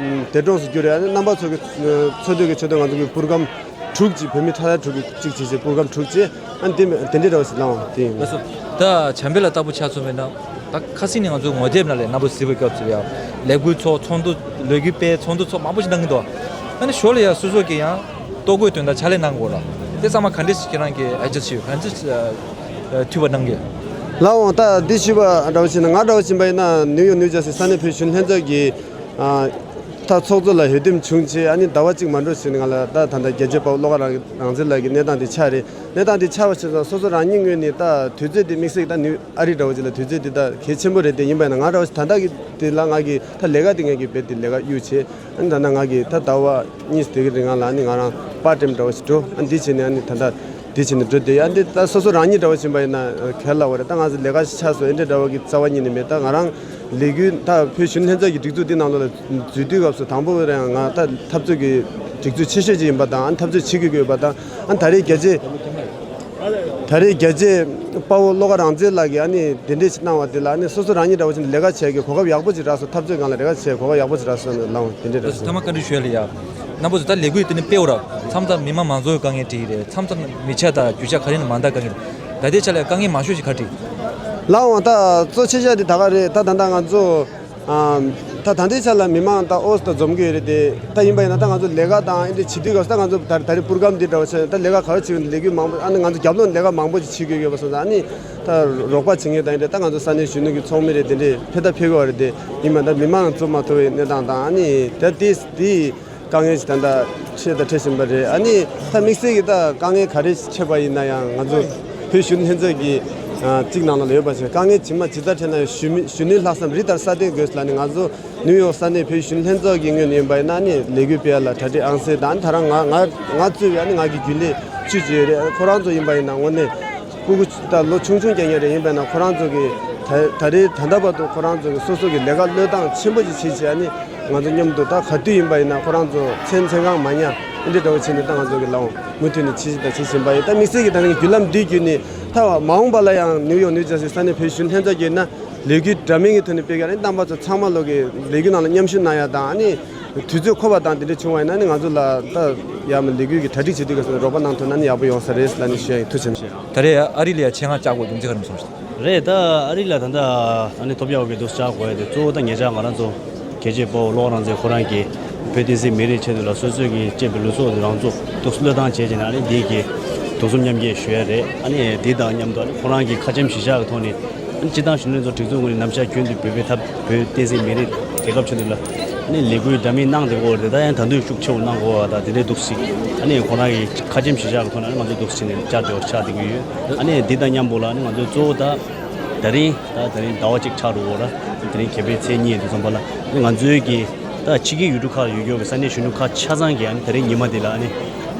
འདས་གྲོངས་སུ་གྱུར་རེད། ཨ་ནི་རྣམ་པ་ཚོ་གི་འཚོ་སྡོད་ཀྱི་ཆེད་དུ་ང་ཚོ་གི་པུར་སྒམ་དྲུག་ཅིག་བོད་མི་ཁྲག་ཁྲག་དྲུག་གི་གཅིག་བྱས་བྱས་པུར་སྒམ་དྲུག་བྱས་ཨ་ནི་དེ་དེ་འདྲའི་འདྲ་བ་ཞིག་བླངས་བ་དེ་ཡིན། ལགས་སོ། ད་བྱམས་པའི་ལ་ལྟ་བུ་ཆ་མཚོན་པས་ན་ད་ཁ་སང་ནས་ང་ཚོ་ངོ་དེབ་ནང་ལ་རྣམ་པ་གཟིགས་པའི་སྐབས་སུ་ཡང་ལས་འགུལ་ཚོགས་ཚོགས་འདུ་ལས་འགུལ་སྤེལ་ཚོགས་འདུ་ཚོགས་མང་པོ་ཞིག་གནང་གི་འདུག་ཨ་ནི་ཞོར་ལ་ཡང་སོ་སོ་གི་ཡང་ལྟོ་གོས་དོན་དག་ཕྱག་ལས་གནང་དགོས་ལ། དེ་ཚང་མ་ག་འདྲས་ཤིག་ཁྱེད་རང་གིས་ཨེ་ཇ་སི་བྱས་ཡོད། ག་འདྲས་ཨ་ཨ་འཐུས་པ་གནང་གི། ལགས་འོང་། ད་འདི་ཞུས་པ་འདྲ་བོ་བྱས་ན། ང་འདྲ་བོ་བྱས་པ་ཡིན་ན་ནིའུ་ཡོག་ནིའུ་ཇར་སི་ས་གནས་བོད་གཞོན་ལྷན་ཚོགས་ཀྱི་ཨ་ད་ཚོགས་གཙོ་ལ་འོས་འདེམས་བྱུང་བྱས། ཨ་ནི་ཟླ་བ་གཅིག་མ་འགྲོ་ཞིག་ནས་ང་ལ་ད་ད་ལྟ་རྒྱལ་གཅེས་དཔའ་བོ་བློ་དགའ་རང་རང་བཙན་ལགས་ཀྱི་གནས་སྟངས་དེ་ཆགས་རེད། གནས་སྟངས་དེ་ཆགས་པ་བྱས་ཙང་སོ་སོ་རང་ཉིད་ངོས་ནས་ད་དུས་ཚོད་དེ་དམིགས་བསལ་གྱི་ད་ནིའུ་ཨ་རི་འདྲ་བོ་ཅིག་ལ་དུས་ཚོད་དེ་ད་གལ་ཆེན་པོ་རེད། དེ་ཡིན་པ་ཡིན་ན་ང་འདྲ་བོ་ཞིག་ད་ལྟ་གི་དེ་ལ་ང་གི་ད་ལས་ཀ་དེ་ངས་ཀྱི་རྦད་དེ་ལས་ཀ་གཡུག་བྱས། ཨ་ནི་ད་ལྟ་ང་གི་ད་ཟླ་བ་གཉིས་དེ་གི་རིང་ང་ལ་ཨ་ནི་ང་རང་པར་ཊེམ་འདྲ་བོ་ཞིག་འགྲོ། ཨ་ནི་འདི་བྱས་ནས་ཨ་ནི་ད་ལྟ་འདི་བྱས་ནས་འགྲོ་བསྡད། ཨ་འདི་ད་སོ་སོ་རང་ཉིད་འདྲ་བོ་ཕྱིན་པ་ཡིན་ན་གལ་སླ་བོ་རེད། ད་ང་ཚོ་ལས་ཀ་ཞིག་ཆགས་སོང་ཨེ་འདྲ་འདྲ་བོ་གི་རྩ་བ་ཉིད་ནས་མེད། ད་ང་རང་ལས་འགུལ་ད་བོད་གཞོན་ལྷན་ཚོགས་ཀྱི་སྒྲིག་འཛུགས་འདི་ནང་ལོགས་ལ་འཛུལ་དུས་སྐབས་སུ་དང་པོ་རེད། ང་ད་འཐབ་རྩོད་ཀྱི་སྒྲིག་འཛུགས་ཆེ་ཤོས་ཅིག་ཡིན་པ་དང་། ཨ་ནི་འཐབ་རྩོད་བྱེད་དགོས་ཀྱི་ཡོད་པ་དང་། ཨ་ནི་ད་རེས་རྒྱལ་གཅེས་ད་རེས་རྒྱལ་གཅེས་དཔའ་བོ་བློ་དགའ་རང་བཙན་ལགས་ཀྱིས་ཨ་ནི་དེ་འདྲས་ཞིག་གནང་བ་དེ་ལ་ཨ་ནི་སོ་སོ་རང་ཉིད་འདྲ་བོ་ཅིག་ལས་ཀ་བྱེད་ཀྱི་གོ་སྐབས་ཡག་པོ་ཅིག་རག་སོང་། འཐབ་རྩོད་སྒང་ལ་ལས་ཀ་བྱེད་གོ་སྐབས་ཡག་པོ་ཅིག་རག་སོང་ལགས་འོང་། དེ་འདྲས་རེད། ཐ་མ་བཀའ་འདྲི་ཞུ་ཡ་ལ་ཡ། རྣམ་པ་ཚོ་ད་ལས་འགུལ་དེ་ནི་སྤེལ་བ་ར། མཚམས་མཚམས་མི་མང་མང་ཚོགས་ཀྱི་དཀའ་ངལ་འཕྲད་ཀྱི་རེད། མཚམས་མཚམས་མི་ཆ་དང་རྒྱུ་ཆ་ག་རེ་ནས་མ་འདང་དཀའ་ངལ། ད་ལྟའི་ཆ་ལ་དཀའ་ངལ་མང་ཤོས་ཤིག་ག་རེ་འཕྲད། ལགས་འོང་། ད་གཙོ་ཆེ་ཤོས་དེ་ད་ག་རེད། ད་ད་ལྟ་ང་ཚོ་ཨམ། ད་ད་ལྟའི་ཆ་ལ་མི་མང་ད་ཨོ་སི་ད་འཛོམས་ཀྱི་ཡོད་རེད་དེ། ད་ཡིན་པ་ཡིན་ན་ད་ང་ཚོ་ལས་ཀ་དང་ཨེ་འདྲ་བྱེད་དུས་སྐབས་སུ་ད་ང་ཚོ་ད་ད་རེས་པུར་སྒམ་འདི་འདྲ་བ་བྱས་ད་ལས་ཀ་ག་རེ་བྱེད་ཀྱི་ཡོད། ལས་འགུལ་མང་པོ་ཨ་ནི་ང་ཚོ་རྒྱབ་ལོགས་ལས་ཀ་མང་པོ་ཞིག་བྱེད་དགོས་ཡོད་པ་སོང་ཙང་། ཨ་ནི་ད་རོགས་པ་བྱེད་མཁན་དང་ཨེ་འདྲ་ད་ང་ཚོ་ས་གནས་གཞོན་ནུ་གི་ཚོགས་མི་རེད། དེ་འདྲས་ཕེབས་ད་ཕེབས་ཀྱི་ཡོད་རེད་དེ། ཡིན་པ་ད་མི་མང་འཛོམས་མ་ཐུབ་པའི་གནས་སྟངས་དང་། ཨ་ནི་ད་དེ་དེ་དཀའ་ངལ་ཞིག་ད་ལྟ་འཕྲད་ད་འཕྲད་བཞིན་པ་རེད། ཨ་ནི་ད་དམིགས་བསལ་གྱི་ད་དཀའ་ངལ་ག་རེ་འཕྲད་པ་ཡིན་ན་ཡང་ང་ཚོ་བོད་གཞོན་ལྷན་ཚོགས་ཀྱི་ཨ་གཅིག་ནང་ལ་ཡོད་པ་བཞིན་དཀའ་ངལ་ཇི་མ་ཇི་ལྟར་འཕྲད་ན་ཡང་གཞོན་མི་གཞོན་ནུའི་ལྷག་བསམ་རི་ལྟར་སྲ་བརྟན་དགོས་ལབ་ནས། ང་ཚོ་ནིའུ་ཡོག་ས་གནས་བོད་གཞོན་ལྷན་ཚོགས་ཀྱི་ངོས་ནས་ཡིན་པ་ཡིན་ན་ནི་ལས་འགུལ་སྤེལ་ཡ་ལ་གྲ་སྒྲིག་ཨང་གསར་དང་། ད་རང་ང་ང་ང་གཙོས་པའི་ཨ་ནི་ང་གི་རྒྱུན་ལས་བཅུ་ཅིག་ཡོད་རེད། ཁོ་རང་ཚོ་ཡིན་པ་ཡིན་ན་དངོས་གནས་སྤུ་གུ་ད་ལོ་ཆུང་ཆུང་རྐྱང་རྐྱང་རེད། ཡིན་པ་ཡིན་ན་ཁོ་རང་ཚོ་གི་ད་ད་རེས་ད་ལྟ་བར་དུ་ཁོ་རང་ཚོ་གི་སོ་སོ་གི་ལས་ཀ་བློས་བཏང་ཆེན་པོ་ཅིག་བྱེད་བྱེད། ཨ་ནི་ང་ཚོ་མཉམ་དུ་ད་ག་དུས་ཡིན་པ་ཡིན་ན་ཁོ་རང་ཚོ་མཚན་མཚན་གང་མ་ཉར་ཨེ་འདྲ་འདྲ་བོ་བྱས་ནས་ད་ང་ཚོ་གི་ལའོ་མུ་མཐུད་ནས་བྱེད་བཞིན་དང་བྱེད་བཞིན་པ་ཡིན། ད་དམིགས་བསལ་གྱི་ད་ནི་བརྒྱུད་ལམ་འདིའི་བརྒྱུད་ནས་ད་མ་འོངས་པ་ལ་ཡང་ནིའུ་ཡོག་ནིའུ་ཇར་སི་ས་གནས་བོད་གཞོན་ལྷན་ཚོགས་ཀྱིས་ན་ལས་འགུལ་འདྲ་མིན་གྱི་ཐོག་ནས་སྤེལ་ག་རེ། རྣམ་པ་ཚོ་ཚང་མ་ལོག་གི་ལས་འགུལ་ནང་ལ་མཉམ་ཞུགས་གནང་ཡ་དང་། ཨ་ནི་དུས་ཚོད་འཁོར་བ་དང་དེ་འདྲ་བྱུང་བ་ཡིན་ན་ནི་ང་ཚོ་ལ་ད་ཡ་མ་ལས་འགུལ་གྱི་གྲ་སྒྲིག་བྱེད་དུས་སྐབས་སུ་རོགས་པ་གནང་ཐུབ་ན་ནི་ཡག་པོ་ཡོང་ས་རེད་ལབ་ནས་ཞུ་ཡ་ཡིན། ཐུགས་རྗེ་ཆེ། ད་རེས་ཨ་རི་ལ་ཡ་ཆེད་མངགས་བཅར་དགོས་རྒྱུ་མཚན་ག་རེ་མ་སོང་ཞིག་རེད། ད་ཨ་རི་ལ་ད་ལྟ་ཨ་ནི་ཐོབ་ཡག་གི་འདུག་བཅར་དགོས་ཡ་དེ་གཙོ་བོ་ད་ཉེ་ཆར་ང་རང་ཚོ་རྒྱལ་གཅེས་དཔའ་བོ་བློ་དགའ་རང་བཙན་ཁོ་རང་གིས་བོད་བསྟན་སྲིད་མི་རིགས་ཆེད་དུ་ལ་སོ་སོའི་གི་གཅེས་པའི་ལུས་སྲོག་དེ་རང་ཚོ་འདུག་བློས་བཏང་བྱས་བྱས་ནས། ཨ་ནི་འདི་གི་ཐུགས་སེམས་མཉམ་སྐྱེད་ཞུ་ཡ་རེད། ཨ་ནི་འདི་དང་མཉམ་དུ་ཨ་ནི་ཁོ་རང་གི་ཁ་ཆེམས་གཞིར་བཞག་གི་ཐོག་ནས། ཨ་ནི་སྤྱི་བཏང་གཞོན་ནུ་ལྷན་ཚོགས་སྒྲིག་འཛུགས་ངོས་ནས་ནམ་ཞག་རྒྱུན་དུ་བོད་པའི་ཐབས་བོད་བསྟན་སྲིད་མི་རིགས་རྒྱལ་ཁབ་ཆེད་དུ་ལ་ཨ་ནི་ལས་འགུལ་འདྲ་མིན་གནང་བསྡད་ཀྱི་ཡོད་རེད། ད་ཡང་ད་དུང་ཤུགས་ཆེ་བོ་གནང་དགོས་པ་དང་དེ་འདྲའི་འདུག་སེ། ཨ་ནི་ཁོ་རང་གི་ཁ་ཆེམས་གཞིར་བཞག་གི་ཐོག་ནས་ཨ་ནི་ང་ཚོ་འདུག་སེ་བྱས་ནས་བཅར་འདྲ་བོ་ཆགས་བསྡད་ཀྱི་ཡོད། ཨ་ནི་འདི་དང་མཉམ་པོ་ལ་ཨ་ནི་ང་ཚོའི་གཙོ་བོ་ད་ད་རིང་ད་ད་རིང་ཟླ་བ་གཅིག་ཆགས་འགྲོ་གི་ཡོད་ར། དེ་རིང་ཁེ་ཕན་ཚེས་གཉིས་དུས་ཙམ་པ་ལ་ཨ་ནི་ང་ཚོའི་གི་ད་ཕྱི་རྒྱལ་ཡུལ་གྲུ་ཁག་ལ་ཡོད་ཀྱོག་གི་ས་གནས་གཞོན་ནུ་ཁག་ཆ་ཚང་གིས་ཨ་ནི་ད་རིང་ཉི་མ་འདི་ལ་ཨ་ནི་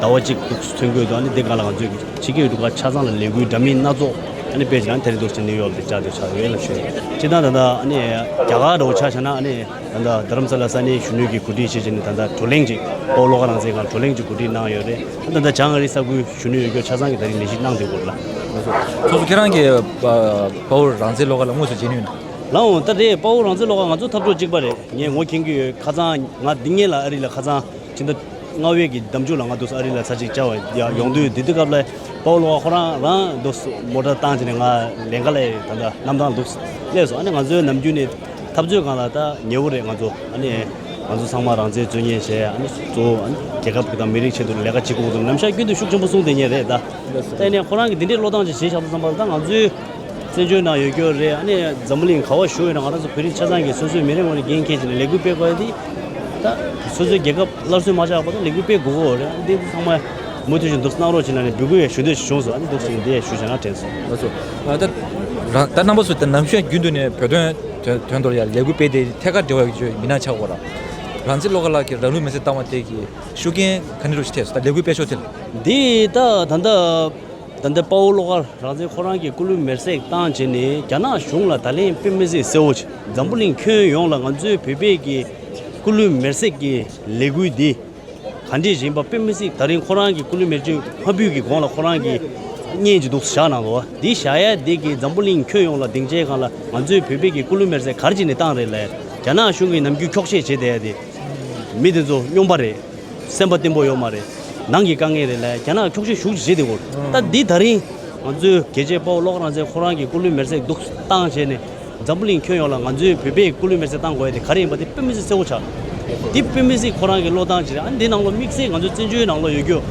ཟླ་བ་གཅིག་འདུག་སེ་ཐོན་གྱི་ཡོད་འདུག་ཨ་ནི་འདི་སྒང་ལ་ང་ཚོས་ཕྱི་རྒྱལ་ཡུལ་གྲུ་ཁག་ཆ་ཚང་ལ་ལས་འགུལ་འདྲ་མིན་སྣ་ཚོགས་ཨ་ནི་སྤེལ་བྱས་ཨ་ནི་ད་རིང་འདུག་སེ་ནིའུ་ཡོག་ལ་བཅར་འདྲ་བོ་ཆགས་ཡོད་ལབ་ཞུ་ཡ་ཡིན། སྤྱིར་བཏང་ད་ལྟ་ཨ་ནི་རྒྱ་གར་འདྲ་བོ་ཆ་བཞག་ན་ཨ་ནི་ད་ལྟ་རྡ་རམ་ས་ལ་ས་གནས་གཞོན་ནུ་གིས་གོ་སྒྲིག་བྱས་བྱས་ནས་ད་ལྟ་བགྲོ་གླེང་ཅིག་དཔའ་བོ་བློ་དགའ་རང་བཙན་སྒང་བགྲོ་གླེང་ཅིག་གོ་སྒྲིག་གནང་ཡོད་རེད། ད་ལྟ་བྱང་ཨ་རིའི་ས་ཁུལ་གཞོན་ནུ་ཡོད་ཀྱོག་ཆ་ཚང་གིས་ད་རིང་ལས་གཞི་གནང་བསྡད་ཡོད་རེད་ལ། སོ་སོ་ཁྱེད་རང་གིས་ཨ་དཔའ་བོ་རང་བཙན་བློ་དགའ་ལ་དངོས་སུ་མཇལ་མྱོང་ཡོད་ན། ལགས་འོང་། ད་རེད། དཔའ་བོ་རང་བཙན་བློ་དགའ་ང་ཚོ་འཐབ་གྲོགས་གཅིག་པ་རེད། ངས་ངོ་མཁྱེན་གྱི་ཡོད། ཁ་སང་ང་འདི་ངེད་ལ་ཨ་རི་ལ་ཁ་སང་ཕྱི་ཟླ་ལྔ་པའི་གི་ཟླ་མཇུག་ལ་ང་འདུག་སེ་ཨ་རི་ལ་ཚར་གཅིག་བཅར་བ་ཡ་ཡོང་དུས། དེ་དུས་སྐབས་ལ་དཔའ་བོ་བློ་དགའ་ཁོ་རང་རང་འདུག་སེ་མོ་ཊ་བཏང་བྱས་ནས་ང་ལེན་ག་ལ་ད་ལྟ་གནམ་ཐང་འདུག་སེ་སླེབས་སོང་། ཨ་ནི་ང་ཚོའི་ནམ་རྒྱུན་ནས་འཐབ་རྩོད་སྒང་ལ་ད་ཉེ་བོ་རེད། ང་ཚོ་ཨ་ནི་ང་ཚོ་ཚང་མ་རང་བཙན་རྩོད་མཁན་བྱས། ཨ་ནི་གཙོ་བོ་ཨ་ནི་རྒྱལ་ཁབ་ཀྱི་དང་མི་རིགས་ཆེད་དུ་ལས་ཀ་བྱེད་དགོས་འདུག་ནམ་ཞག་རྒྱུན་དུ་ཤུགས་ཆེན་པོ་གསུངས་བསྡད་མཁན་རེད་ད། ད་ཡིན་ནའི་ཁོ་རང་གིས་འདི་འདྲའི་བློས་བཏང་ཅིག་བྱས་བཞག་དུས་ཙམ་པ་ལ་ད་ང་ཚོའི་བཙན་བྱོལ་ནང་ཡོད་ཀྱོག་རེད། ཨ་ནི་འཛམ་བུ་གླིང་ག་པར་བཞུགས་ཡོད་ན་ང་རང་ཚོ་བོད་རིགས་ཆ་ཚང་གིས་སོ་སོའི་མི་རེ་ངོ་རེ་འགན་འཁྱེར་བྱས་ནས་ལས་འགུལ་སྤེལ་དགོས་ཡ་དེ། ད་སོ་སོའི་རྒྱལ་ཁབ་སླར་གསོ་མ་ཆགས་བར་དུ་ལས་འགུལ་སྤེལ་དགོས་ཀྱི་ཡོད་རེད། ཨ་ནི་འདི་ཚོ་ཚང་མ་མུ་མཐུད་བཞིན་འདུག་སེ་གནང་རོགས་བྱེད་ལབ་ནས་འབོད་སྐུལ་ཡང་ཞུ་འདོད་ཞིག་བྱུང་སོང་། ཨ་ནི་འདུག་སེ་འདི་ཡང་ཞུ་བྱས་ན་དྲན་སོང་། ལགས་སོ། ཨ་ད་རང་ད་རྣམ་པ་ཚོ་ད་ནམ་ཞག་རྒྱུན་དུ་ནས་བོད་དོན་དོན་དོན་དུ་ཡ་ལས་འགུལ་སྤེལ་ཏེ་ཐད་ཀར་འབྲེལ་བ་ཡོད་མི་སྣ་ཆགས་ཡོད་ར། རང་བཙན་བློ་དགའ་ལགས་ཀྱིས་རང་ལུས་མེར་སྲེག་བཏང་བ་དེ་གི་ཤུགས་རྐྱེན་ག་འདྲ་ཞིག་ཐེབས་སོང་ད་ལས་འགུལ་སྤེལ་ཕྱོགས་དེ་ལ། འདི་ད་ད་ལྟ་ད་ལྟ་དཔའ་བོ་བློ་དགའ་རང་བཙན་ཁོ་རང་གིས་སྐུ་ལུས་མེར་སྲེག་བཏང་བྱས་ནས་རྒྱ་ནག་གཞུང་ལ་ད་ལན་དཔེ་མི་སྲིད་གསལ་བོ་བྱས། འཛམ་བུ་གླིང་ཁྱོན་ཡོངས་ལ་ང་ཚོའི་བོད་པའི་གི་སྐུ་ལུས་མེར་སྲེག་གི་ལས་འགུལ་འདི་ག་འདྲས་ཡིན་པ་དཔེ་མི་སྲིད། ད་རིང་ཁོ་རང་གི་སྐུ་ལུས་མེར་སྲེག་མ་ཕུལ་གི་གོང་ལ་ཁོ་རང་གིས་བརྙན་ཅིག་འདུག་སེ་བཞག་གནང་འདུག་བ། འདི་བཞག་ཡ་འདི་གིས་འཛམ་བུ་གླིང་ཁྱོན་ཡོངས་ལ་སྡིངས་ཆའི་སྒང་ལ་ང་ཚོའི་བོད་པའི་གི་སྐུ་ལུས་མེར་སྲེག་ག་རེ་བྱས་ནས་བཏང་རེད་ལབ། རྒྱ་ནག་གཞུང་གིས་ནམ་རྒྱུན་འཁྱོག་བཤད་བྱས་བསྡད་ཡ་དེ། མི་དེ་ཚོ་སྨྱོན་པ་རེད། སེམས་པ་བརྟན་པོ་ཡོད་མ་རེད། ནང་གི་དཀའ་ངལ་རེད་ལབ་རྒྱ་ནག་འཁྱོག་བཤད་ཤུགས་ཆེ་བྱས་བསྡད་ཡོད། ད་འདི་ད་རིང་ང་ཚོའི་རྒྱལ་གཅེས་དཔའ་བོ་བློ་དགའ་རང་བཙན་ཁོ་རང་གི་སྐུ་ལུས་མེར་སྲེག་འདུག་སེ་བཏང་བྱས་ནས། འཛམ་བུ་གླིང་ཁྱོན་ཡོངས་ལ་ང་ཚོའི་བོད་པའི་སྐུ་ལུས་མེར་སྲེག་བཏང་དགོས་ཡ་དེ་ག་རེ་ཡིན་པ་དེ་དཔེ་མི་སྲིད་གསལ་བོ་ཆགས། དེ་དཔེ་མི་སྲིད་ཁོ་རང་གི་བློས་བཏང་བྱས་རེད། ཨ་ནི་འདི་ནང་ལོགས་དམིགས་བསལ་ང་ཚོ་བཙན་བྱོལ་ནང་ལོགས་ཡོད་རྒྱུ་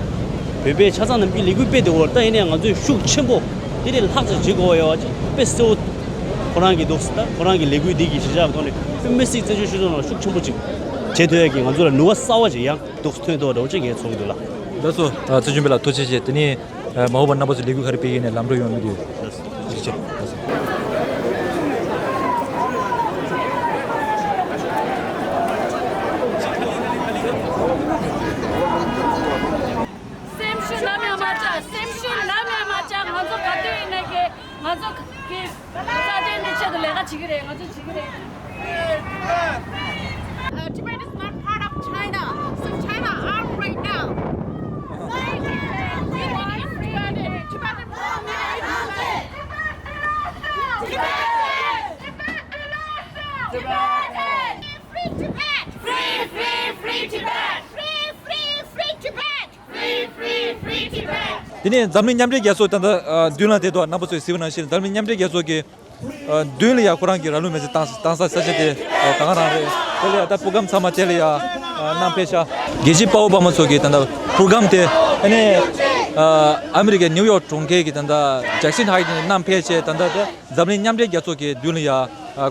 བོད་པའི་ཆ་ཚང་རྣམས་ཀྱིས་ལས་འགུལ་སྤེལ་བསྡད་ཡོད་རེད། ད་ཡིན་ནའི་ང་ཚོས་ཤུགས་ཆེན་པོ་དེ་ལས་ལྷག་ཙམ་བྱེད་དགོས་ཡོད་པ་ཅིག་དཔེ་གསལ་བོ་ཁོ་རང་གི་འདུག་ད་ཁོ་རང་གི་ལས་འགུལ་འདི་གི་གཞིར་བཞག་གི་ཐོག་ནས་དཔེ་མི་སྲིད་བཙན་བྱོལ་སྤྱི་ཚོགས་ནང་ཤུགས་ཆེན་པོ་ཅིག་བྱེད་ཐུབ་ཡ་གི་ང་ཚོ་ལ་ནུས་པ་གསར་བ་ཅིག་ཡང་འདུག་ཐོན་ཐུབ་པ་འདྲ་བོ་ཅིག་ངས་ཚོར་གྱི་འདུག་ལགས། ལགས་སོ། ཨ། བརྩེ་ཆེན་པའི་ལགས་ཐུགས་རྗེ་ཆེ། དེ་ནས་ཨ། མ་འོངས་པར་རྣམ་པ་ཚོས་ལས་འགུལ་ག་རེ་སྤེལ་ཡས་ནས་ལམ་འགྲོ་ཡོང་མི་འདུག་ཐུགས་རྗེ་ཆེ། ལགས་སོ། སེམས་ཤུགས་ནམ་ཡང་མ་ཆག་སེམས་ཤུགས་ནམ་ཡང་མ་ཆག་ང་ཚོ་ག་དུས་ཡིན་ནའི་གི་ང་ཚོ་གི་རྩ་དོན་འདི་ཆེད་དུ་ལས་ཀ་བྱེད་ཀྱི་རེད། ང་ཚོ་བྱེད་ཀྱི་རེད། Uh, Tibet is not part of China. So China out right now. Tibetan, Tibetan, Tibetan, Tibetan, Free Tibet! Free, free, free Tibet! Free, free, free Tibet! Free, free, free Tibet! དེ་ནས་འཛམ་གླིང་མཉམ་འབྲེལ་རྒྱལ་ཚོགས་ད་ལྟ་ཨ། མདུན་ལ་དེ་དུས་རྣམ་པ་ཚོས་གཟིགས་པ་ནང་བཞིན་འཛམ་གླིང་མཉམ་འབྲེལ་རྒྱལ་ཚོགས་ཀྱི་ཨ། མདུན་ལ་ཡ་ཁོ་རང་གི་ར་ལུག་མེ་ཚེ་བཏང་བཏང་ས་ས་ཆ་དེ་ཨ། ད་ག་རང་རེད། དེ་ལ་ཡ་ད་པུར་སྒམ་ཚང་མ་དེ་ལ་ཡ་ཨ། བསྣམས་ཕེབས་ཤག་རྒྱལ་གཅེས་དཔའ་བོ་དཔའ་མོ་ཚོ་གི་ད་ལྟ་པུར་སྒམ་དེ་ཨ་ནི་ཨ། ཨ་མི་རི་ཀའི་ནིའུ་ཡོག་གྲོང་ཁྱེར་གྱི་ད་ལྟ་ཇེག་སན་ཧའེ་ཊི་ནས་བསྣམས་ཕེབས་བྱས། ད་ལྟ་དེ་འཛམ་གླིང་མཉམ་འབྲེལ་རྒྱལ་ཚོགས་ཀྱི་མདུན་ལ་ཡ་ཨ།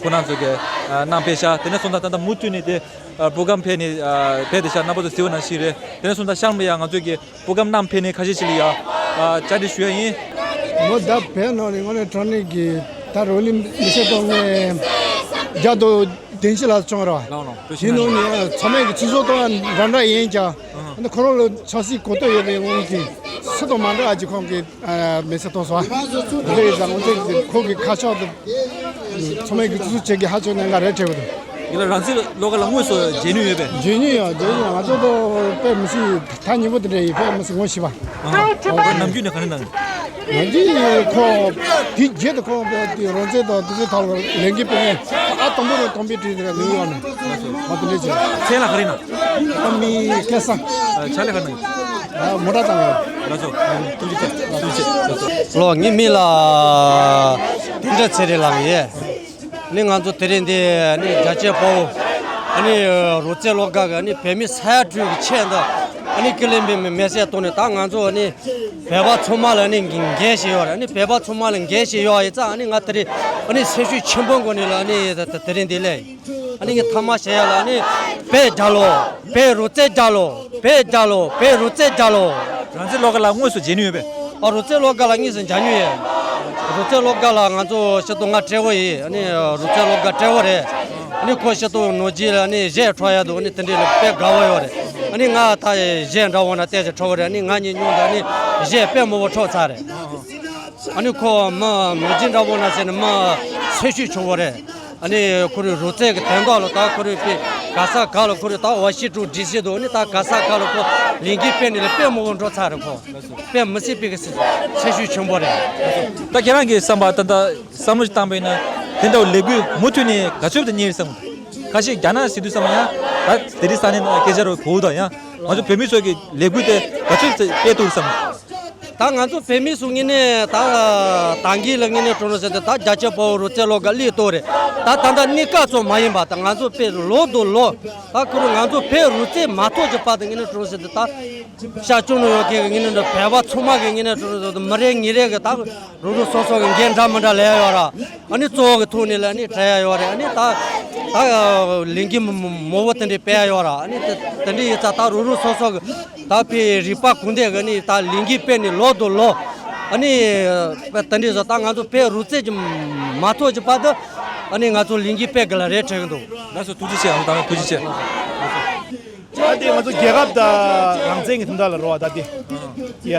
ཁོ་རང་ཚོ་གི་ཨ། བསྣམས་ཕེབས་ཤག་དེ་ནས་སོང་ཙང་ད་ལྟ་མུ་མཐུད་ནས་དེ་ཨ། པུར་སྒམ་ཕེབས་ནས་ཨ། ཕེབས་བསྡད་ཤག་རྣམ་པ་ཚོས་གཟིགས་པ་ནང་བཞིན་རེད། དེ་ནས་སོང་ཙང་ཤར་ལ་ཡ་ང་ཚོས་ཀྱི་པུར་སྒམ་བསྣམས་ཕེབས་ནས་ཁ་ཤས་ཤིག་ལ་ཡ་ཨ། བཅར་འདྲི་ཞུ་ཡ་ཡིན། ངོ་ད་བོད་ནང་ནས་དངོས་གནས་དྲང་གནས་ཀྱི་ད་རོ་ལི་མི་སེར་ཏོ་ངས་རྒྱ་དོ་བདུན་ཅུ་ལ་བྱུང་ར། ལགས་ལགས། བཀྲ་ཤིས་བདེ་ལེགས། ཡིན་ནོ་ནི་ཚང་མས་ཀྱི་ཚིག་ཟོར་གཏོང་བ་འདྲ་འདྲ་ཡིན་ཀྱང་། ཨ་ནི་ཁོ་རང་ལ་ཆབ་སྲིད་གོ་རྟོགས་ཡོད་པའི་དབང་གིས་སུ་དང་མ་འདྲ་ཨ་ཅི་ཁོང་གི་ཨ། མི་སེར་ཏོ་སོ། འདི་ཡི་ཙང་འོན་ཏེ་ཁོ་གི་ཁ་ཕྱོགས་དུ་ཚང་མས་ཀྱི་ཚིག་ཟོར་བྱེད་ཀྱི་ཧ་ཅང་གནད་འགག་རེད་དྲན་གྱི་འདུག་ཡིན་ལ་རང་ཚོ་བློ་དགའ་ལགས་དངོས་སུ་མཇལ་མྱོང་ཡོད་པས། མཇལ་མྱོང་ཡོད། མཇལ་མྱོང་། ང་ཚོ་ད་དཔེ་མི་སྲིད་ཐག་ཉེ་པོ་དེ་འདྲ་ཡིན། དཔེ་མི་སྲིད་ངོ་ཤེས་པ། ཨ། ཨོ། ཁོ་ནམ་རྒྱུན་ནས་ག་རེ་གནང་། ནམ་རྒྱུན་ཁོ་དེ་རྗེས་དུ་ཁོ་དེ་རོལ་རྩེད་དང་དེ་ཚོའི་ཐོག་ལ་ལས་འགུལ་སྤེལ་མཁན་ཨ། དང་པོ་ནས་དང་པོའི་གྲས་དེ་ལ་ནིའུ་ཡོག་ནས་ཁོ་དེ་འདྲ་བྱས། མཚན་ལ་ག་རེ་གནང་། ཨ་མི་སྐལ་བཟང་། ཨ། ཕྱག་ལས་ག་རེ་གནང་། ཨ། མོ་ཊ་བཏང་ཡོད། ལགས་སོ། ཐུགས་རྗེ་ཆེ། ཐུགས་རྗེ་ཆེ། ལགས་སོ། ལོ་ངའི་མིང་ལ་དིལ་མགྲིན་ཚེ་རིང་ལགས་ཡིན། ནི་ང་ཚོ་དེ་རིང་འདི་ནི་རྒྱལ་གཅེས་དཔའ་བོ་ཨ་ནི་རོལ་རྩེད་བློ་དགའ་གི་ནི་བོད་མི་ས་ཡ་དྲུག་གི་ཆེད་དུ་ཨ་ནི་ཀི་ལི་འབིམ་མེ་སེ་ཏོ་ནི་ད་ང་ཚོ་ནི་བོད་པ་ཚང་མ་ལ་ནི་འགན་བཞེས་ཡོད་རེད། ནི་བོད་པ་ཚང་མ་ལ་འགན་བཞེས་ཡོད་ཡིན་ཙང་ཨ་ནི་ང་དེ་རིང་ཨ་ནི་སེམས་ཤུགས་ཆེན་པོ་སྒོ་ནས་ལ་ནི་དེ་རིང་འདི་ལས་ཨ་ནི་ངས་ཐ་མ་བཤད་ཡ་ལ་ཨ་ནི་བོད་རྒྱལ་ལོ། བོད་རོལ་རྩེད་རྒྱལ་ལོ། བོད་རྒྱལ་ལོ། བོད་རོལ་རྩེད་རྒྱལ་ལོ། རང་ཚེ་བློ་དགའ་ལགས་དངོས་སུ་མཇལ་མྱོང་ཡོད་པས། ཨ། རོལ་རྩེད་བློ་དགའ་ལགས་དངོས་སུ་མཇལ་མྱོང་ཡོད། རོལ་རྩེད་བློ་དགའ་ལགས་ང་ཚོ་ཤེས་ཏོ་ང་སྤྲེལ་བོ་ཡིན། ཨ་ནི་རོལ་རྩེད་བློ་དགའ་སྤྲེལ་བོ་རེད། ཨ་ནི་ཁོ་ཤེས་ཏོ་ནོར་གྱི་ལ་ནི་གཞས་འཁྲབ་ཡ་འདུག་ཨ་ནི་དེ་འདྲའི་ལ་དཔེ་དགའ་བོ་ཡོད་རེད། ཨ་ནི་ང་ད་གཞས་འདྲ་བོ་ན་བལྟས་ཀྱི་འཁྲབ་བོ་རེད། ཨ་ནི་ང་གཉིས་མཉམ་དུ་ཨ་ནི་གཞས་དཔེ་མང་པོ་འཁྲབ་ཚར་རེད། ཨ་ནི་ཁོ་མི་ནོར་གྱི་འདྲ་བོ་ན་ཟེར་ནི་མི་ཚེ་ཤུགས་ཆེ་བོ་རེད། ཨ་ནི་ཁོ་རའི་རོལ་རྩེད་ཀྱི་དོན་དག་ལ་ད་ཁོ་རའི་དཔེ་ག་ས་ག་ལ་ཁོ་རའི་ད་ཝ་ཤིང་ཊོན་ཌི་སི་དུ་ཨ་ནི་ད་ག་ས་ག་ལ་ཁོ་ལས་འགུལ་སྤེལ་ནས་ལ་དཔེ་མང་པོ་འགྲོ་ཚར་རེད། ཁོ་དཔེ་མི་སྲིད་པའི་གི་ཚེ་ཚེ་ཤུགས་ཆེན་པོ་རེད། ད་ཁྱེད་རང་གི་བསམ་པ་ད་ད་བསམ་བློ་ཞིག་བཏང་པ་ཡིན་ན་དེ་འདྲ་བའི་ལས་འགུལ་མུ་མཐུད་ནས་ག་ཚོད་དུ་གཉེར་བསམ། ཁ་ཤས་རྒྱ་ནག་ཟེར་དུས་ཙམ་ཡང་ད་དེ་རིང་ས་གནས་ནང་སྐད་ཆ་རོ་གོ་དང་ཡང་ང་ཚོ་བོད་མི་ཚོ་གི་ལས་འགུལ་དེ་ག་ཚོད་ཙམ་སྤེལ་ཐུབ་བསམ། ད་ང་ཚོ་བོད་མི་ཚོ་ངོས་ནས་ད་ད་གིན་ལ་ངོས་ནས་གྲོས་ནོར་ཟེར་ཏེ་ད་རྒྱ་ཆེ་དཔའ་བོ་རོལ་རྩེད་བློ་དགའ་ལས་གཏོད་རེད། ད་ད་ལྟ་གནས་སྐབས་ཙམ་མ་ཡིན་པ་ད་ང་ཚོ་དཔེ་ལོ་དང་ལོ་ད་ཁོ་རང་ང་ཚོ་བོད་རོལ་རྩེད་མ་ཐོག་གི་བར་དུ་ངོས་ནས་གྲོས་ནོར་ཟེར་ཏེ་ད་ཤར་ཕྱོགས་ནང་ཡོད་མཁན་གྱི་ངོས་ནས་བོད་པ་ཚང་མ་གི་ངོས་ནས་གྲོས་ནོར་ཟེར་ཏེ་མི་རེ་ངེད་རེ་གི་ད་རུ་རུ་སོ་སོ་གི་འགན་འདྲ་མི་འདྲ་ལས་ཡོད་ར། ཨ་ནི་གཙོ་བོ་གི་ཐོག་ནས་ལ་ཨ་ནི་སྤྲད་ཡ་ཡོད་རེད། ཨ་ནི་ད་ད་ལས་འགུལ་མོ་མོ་བོ་དེ་འདྲའི་སྤེལ་ཡ་ཡོད་ར། ཨ་ནི་དེ་དེ་འདྲའི་ཡིན་ཙང་ད་རུ་རུ་སོ་སོ་གི་ད་ཕའི་རིག་པ་གོང་འདེགས་གི་ནི་ད་ལས་འགུལ་སྤེལ་ནས་ལོ་དང་ལོ་ཨ་ནི་དེ་འདྲའི་བཟོ་ད་ང་ཚོ་བོད་རོལ་རྩེད་ཀྱི་མ་ཐོག་གི་བར་དུ་ཨ་ནི་ང་ཚོ་ལས་འགུལ་སྤེལ་དགོས་ལ་རེ་དྲན་གི་འདུག་ལགས་སོ། ཐུགས་རྗེ་ཆེ། ཨ་ནི་ད་ཐུགས་རྗེ་ཆེ། ད་དེ་ང་ཚོ་རྒྱལ་ཁབ་དང་རང་བཙན་གྱི་དོན་དག་ལ་རོ་བ་ད་དེ། ཡ།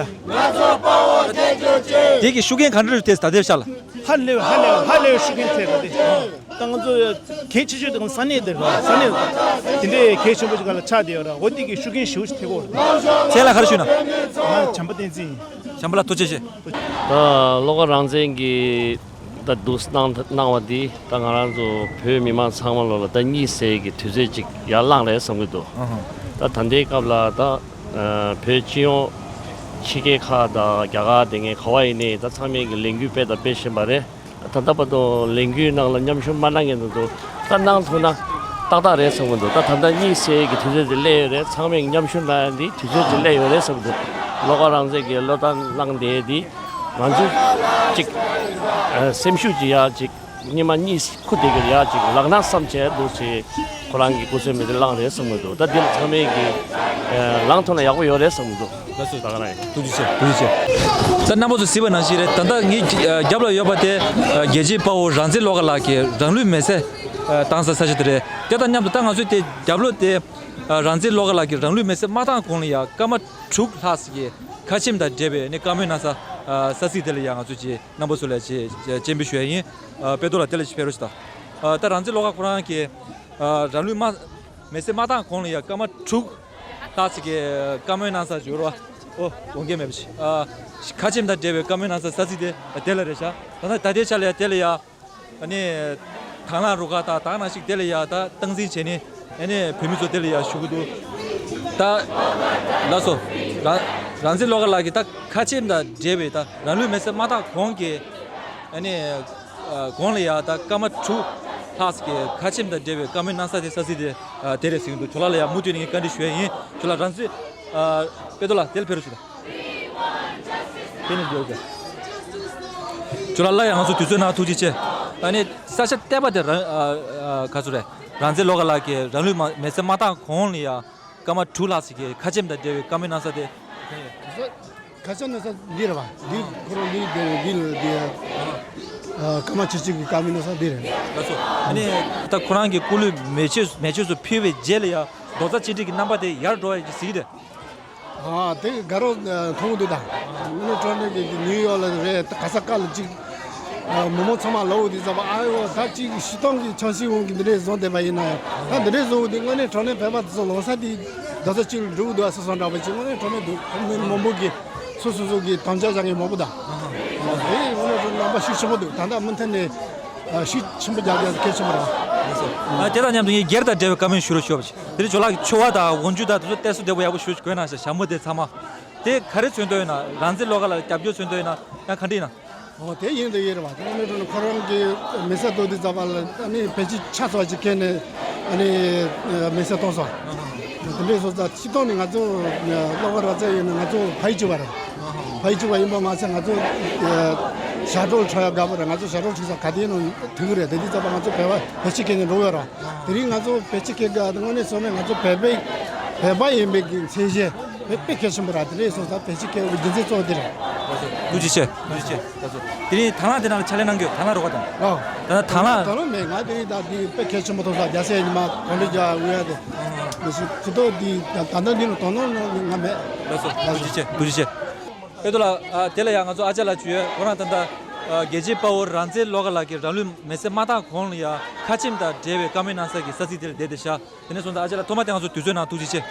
དེ་གི་ཤུགས་རྐྱེན་ག་འདྲ་རེད་དེ་ད་དེར་ཤར་ལ། ཧ་ལས་ཧ་ལས་ཧ་ལས་ཤུགས་རྐྱེན་ཐེབས་ད་དེ། ད་ང་ཚོ་གལ་ཆེ་ཤོས་དེ་ས་གནས་དེ་རོ་ས་གནས་དེ་འདྲའི་གལ་ཆེན་པོ་ཞིག་ག་ལ་ཆགས་བསྡད་ཡོད་ར། འོ་དེ་གི་ཤུགས་རྐྱེན་ཞེ་པོ་ཞིག་ཐེབས་ཡོད་ར། མཚན་ལ་ག་རེ་ཞུས་ན། ང་བྱམས་པ་བསྟན་འཛིན་ཡིན། བྱམས་པ་ལགས་ཐུགས་རྗེ་ཆེ། ད་བློ་དགའ་རང་བཙན་གྱི་ད་འདུག་གནང་གནང་བ་འདི་ད་ང་རང་ཚོ་བོད་མི་མང་ཚང་མ་ལོ་ལ་ད་གཉིད་སད་ཀྱི་དུས་ཚོད་ཅིག་ཡར་ལངས་རེད་བསམ་གྱི་འདུག་ཨ་ཧ། ད་ད་ལྟའི་སྐབས་ལ་ད་ཨ་བོད་སྤྱི་ཡོངས་ཕྱི་རྒྱལ་ཁག་དང་རྒྱ་གར་དེ་ངས་ག་བ་ཡིན་ནའི་ད་ཚང་མས་ཀྱི་ལས་འགུལ་སྤེལ་དང་སྤེལ་བཞིན་པ་རེད། ད་ལྟ་བར་དུ་ལས་འགུལ་ནང་ལ་མཉམ་ཞུགས་མ་གནང་མཁན་དེ་ཚོ་ད་གནང་ཐུབ་ན་ཏག་ཏག་རེད་བསམ་གྱི་འདུག་ད་ད་ལྟ་གཉིད་སད་ཀྱི་དུས་ཚོད་དེ་སླེབས་ཡོད་རེད། ཚང་མས་མཉམ་ཞུགས་གནང་ཡ་འདི་དུས་ཚོད་དེ་སླེབས་ཡོད་རེད་བསམ་གྱི་འདུག་བློ་དགའ་རང་བཙན་གྱི་བློས་བཏང་གནང་བསྡད་དེ། ང་ཚོ་གཅིག་ཨ་སེམས་ཤུགས་ཀྱི་ཡ་གཅིག་གཉིས་མ་གཉིས་ཁུ་དེ་གི་ཡ་གཅིག་ལག་ན་བསམ་བྱས་འདུག་ཅེས་ཁོ་རང་གི་སྐུ་ཚེ་མི་བདེ་བླངས་རེད་བསམ་གི་འདུག་ད་འདི་ལ་ཚང་མས་ཀྱི་ཨ་ལངས་ཐུབ་ན་ཡག་པོ་ཡོད་རེད་བསམ་གི་འདུག་ལགས་སོ། ད་ག་རང་ཡིན། ཐུགས་རྗེ་ཆེ། ཐུགས་རྗེ་ཆེ། ད་རྣམ་པ་ཚོ་གཟིགས་པ་ནང་བཞིན་རེད། ད་ལྟ་ངའི་རྒྱབ་ལ་ཡོད་པ་དེ་རྒྱལ་གཅེས་དཔའ་བོ་རང་བཙན་བློ་དགའ་ལགས་ཀྱིས་རང་ལུས་མེར་སྲེག་བཏང་ས་ས་ཆ་དེ་རེད། དེ་དང་མཉམ་དུ་ད་ང་ཚོའི་དེ་རྒྱབ་ལོགས་དེ་རང་བཙན་བློ་དགའ་ལགས་ཀྱིས་རང་ལུས་མེར་སྲེག་མ་བཏང་གོང་ལ་ཡ་སྐར་མ་དྲུག་ལྷག་ཙམ་གྱི་ཁ་ཆེམས་དང་འབྲེལ་བའི་ནི་བཀའ་མོལ་གནང་ས་ས་ཚིགས་དེ་ལ་ཡ་ང་ཚོ་ཅིག་རྣམ་པ་ཚོ་ལ་ཅིག་སྤྱན་འབུལ་ཞུ་ཡ་ཡིན། དཔལ་རྡོར་ལགས་དེ་ལ་ཅིག་ཕེབས་རོགས་ཞུ་དང་། ད་རང་བཙན་བློ་དགའ་ཁོ་རང་གིས་རང་ལུས་མ་མེར་སྲེག་མ་བཏང་གོང་ལ་ཡ་སྐར་མ་དྲུག་ལྷག་ཙམ་གྱི་བཀའ་མོལ་གནང་ས་ཅིག་ཡོད་རེད་བ། ཨོ་དགོངས་འགལ་མེད་པ་ཞིག་ཁ་ཆེམས་དང་འབྲེལ་བའི་བཀའ་མོལ་གནང་ས་ས་ཚིགས་དེ་དེ་ལ་རེད་ཤག་ད་ལྟ་ད་ལྟའི་ཆ་ལ་ཡ་དེ་ལ་ཡ། ཨ་ནི། དྭང་བླངས་རུ་ཁག་དང་དེ་ནང་བཞིན་དེ་ལ་ཡ་ད་སྟངས་འཛིན་བྱས་ནས་ཨ་ནི་བོད་མི་ཚོ་དེ་ལ་ཡ་ཞུ་གི་འདུག་ད། ལགས་སོ། རང་རང་བཙན་བློ་དགའ་ལགས་ཀྱིས་ད་ཁ་ཆེམས་དང་འབྲེལ་བའི་ད་རང་ལུས་མེར་སྲེག་མ་བཏང་གོང་གི་ཨ་ནི། ཨ་གོང་ལ་ཡ་ད་སྐར་མ་དྲུག་ལྷག་ཙམ་གྱི་ཁ་ཆེམས་དང་འབྲེལ་བའི་བཀའ་མོལ་གནང་ས་དེ་ས་ཚིགས་དེ་ཨ་དེ་རེད་ཟེར་གྱི་འདུག་ཇོ་ལགས་ལ་ཡ་མུ་མཐུད་ནས་ངས་བཀའ་འདྲི་ཞུ་ཡ་ཡིན། ཇོ་ལགས་རང་བཙན། ཨ་དཔལ་རྡོར་ལགས་དེ་ལ་ཕེབས་རོགས་ཞུ་དང་། ཕེབས་ནས་འདུག་ཟེར། ཇོ་ལགས་ལ་ཡང་ང་ཚོ་དུས་ཚོད་གནང་ཐུགས་རྗེ་ཆེ། ཨ་ནི་ས་ཆ་བལྟས་པ་དེ་རང་ཨ་ཨ་ག་ཚོད་རེད། རང་བཙན་བློ་དགའ་ལགས་ཀྱིས་རང་ལུས་མ་མེར་སྲེག་མ་བཏང་གོང་ལ་ཡ་སྐར་མ་དྲུག་ལྷག་ཙམ་གྱི་ཁ་ཆེམས་དང་འབྲེལ་བའི་བཀའ་མོལ་གནང་ས་དེ། ཁ་ཆེམས་གནང་ས་འདི་རེད་བ། འདི་ཁོ་རང་འདི་འདི་འདི་ལ་འདི་ཨ་སྐར་མ་བཅུ་གཅིག་གི་བཀའ་མོལ་གནང་ས་འདི་རེད། ལགས་སོ། ཨ་ནི་ད་ཁོ་རང་གི་སྐུ་ལུས་མེ་མཆོད་མེ་མཆོད་སུ་ཕུལ་བའི་རྗེས་ལ་ཡ་རྡོག་རྩ་གཅིག་སྒྲིལ་གྱི་རྣམ་པ་དེ་ཡར་འགྲོ་བ་ཡིན་གྱི་ཟེར་གྱི་རེད། ཨ་དེ་དགའ་རབ་མཐོང་གི་འདུག་ད་དངོས་གནས་དྲང་གནས་ཀྱི་ནིའུ་ཡོག་ལ་རེད། ག་ས་ག་ལ་ཅིག་མི་མང་ཚང་མ་ལབ་འོ་དེ་ཙམ་པ་ཨ་ཡོ་ད་ཅིག་སྤྱི་བཏང་གི་ཆབ་སྲིད་དབང་གིས་འདི་འདྲས་བཟོ་བསྡད་པ་ཡིན་ན་ཡང་ད་འདི་འདྲས་བཟོ་འོ་དེ་དངོས་གནས་དྲང་གནས་བོད་པ་དེ་ཚོ་ལོ་གསར་དེ་རྡོག་རྩ་གཅིག་ལ་འགྲོ་གི་འདུག་ཨ་ཟེར་སོང་འདྲ་པོ་ཅིག་དངོས་གནས་དྲང་གནས་འདུག་མི་མང་པོ་གིས་སོ་སོ་སོ་གི་དམ་བཅའ་བཞག་མཁན་མང་པོ་དང་། དེ་དངོས་གནས་དྲང་གནས་རྣམ་པ་ཤུགས་ཆེན་པོ་འདུག་ད་ལྟ་མུ་མཐུད་ནས་ཤུགས་ཆེན་པོ་རྒྱག་རྒྱག་གལ་ཆེན་པོ་རེད། ཨ་དེ་དང་མཉམ་དུ་ངས་སྒེར་དང་འབྲེལ་བའི་བཀའ་མོལ་ཞུ་རོགས་ཞུ་བ་ཞིག་དེ་རིང་ཇོ་ལགས་ཀྱི་ཕྱུ་པ་དང་འོག་འཇུག་དང་དེ་ཚོ་བལྟས་སུ་བདེ་པོ་ཡག་པོ་ཞུ་དགོས་ན་ཞག་ཞྭ་མོ་དེ་ཚང་མ། དེ་ག་རེ་མཚོན་དོན་ཡོད་ན། རང་བཙན་བློ་དགའ་ལ་རྒྱབ་སྐྱོར་མཚོན་དོན་ཡོད་ན་ཡང་ག་འདྲ་ཡིན་ན། འོ་དེ་ཡིན་དང་ཡིན་རེད་བ། དེ་དངོས་གནས་དྲང་གནས་ཁོ་རང་གི་མེ་སྲེག་གཏོང་དུས་ཙམ་པ་ལ་ཨ་ནི་བེད་སྤྱོད་ཆ་ཚང་ཅིག་བཀལ་ནས་ཨ་ནི་མེ་སྲེག་གཏོང་སོང་། དེ་འདྲའི་བཟོ་ཙང་སྤྱི་བཏང་ནས་ང་ཚོ་བློ་དགའ་རང་བཙན་ཡིན་ན་ང་ཚོ་ཕ་ཡུལ་གཅིག་པ་རེད། ཕ་ཡུལ་གཅིག་པ་ཡིན་པ་མ་ཚད་ང་ཚོ་ཞབས་བྲོ་འཁྲབ་ཡག་དགའ་པོ་རེད། ང་ཚོ་ཞབས་བྲོ་འཁྲབ་ས་ག་དེ་ཡིན་ན་ཐུག་གི་རེད། དེ་དུས་ཙམ་པ་ང་ཚོ་བོད་པ་བེད་སྤྱོད་བཀལ་ནས་འགྲོ་གི་ཡོད་རེད། དེ་རིང་ང་ཚོ་བེད་སྤྱོད་བཀལ་དགོས་དངོས་གནས་སོང་ནས་ང་ཚོ་བོད་པའི་བོད་པ་ཡིན་པའི་གི་མཚན་གཞི་དཔེ་དཔེ་གལ་ཆེན་པོ་རེད། དེ་འདྲ་སོང་ཙང་བེད་སྤྱོད་བཀལ་དགོས་རྒྱུ་མཚན་གཙོ་བོ་དེ་རེད། ཐུགས་རྗེ་ཆེ། ཐུགས་རྗེ་ཆེ། ད་ཚོ་དེ་རིང་དྭང་བླངས་དེ་ནང་ལ་ཕྱག་ལས་གནང་རྒྱུ་དྭང་བླངས་རོགས་དང་། ཨོ། ད་དྭང་བླངས། དྭང་བླངས་མེད། ང་དེ་རིང་ད་འདི་དཔེ་གལ་ཆེན་པོ་མཐོང་སོང་། རྒྱལ་སྲས་ཉི་མ་གོམ་བགྲོད་རྒྱག་འོས་ཡ་དེ། མི་ཤེས་ཁྱི་ཏོ་འདི་ད་ད་ལྟ་འདི་ལ་དོ་སྣང་གནང་ང་མེད། ལགས་སོ། ཐུགས་རྗེ་ཆེ། ཐུགས་རྗེ་ཆེ། དཔེ་ཏོ་ལ་ཨ་དེ་ལ་ཡང་ང་ཚོ་ཨ་ཅག་ལགས་བཅར་ཡོད། ཁོ་རང་ད་ལྟ་ཨ་རྒྱལ་གཅེས་དཔའ་བོ་རང་བཙན་བློ་དགའ་ལགས་ཀྱིས་རང་ལུས་མེར་སྲེག་མ་བཏང་གོང་ལ་ཡ་ཁ་ཆེམས་དང་འབྲེལ་བའི་བཀའ་མོལ་གནང་ས་གི་ས་ཚིགས་དེ་ལ་བསྡད་དེ་ཤག་དེ་ནས་བཟུང་ད་ཨ་ཅག་ལགས་ཐོག་མ་དེ་ང་ཚོ་དུས་ཚོད་ནང་ཐུགས་རྗེ་ཆེ།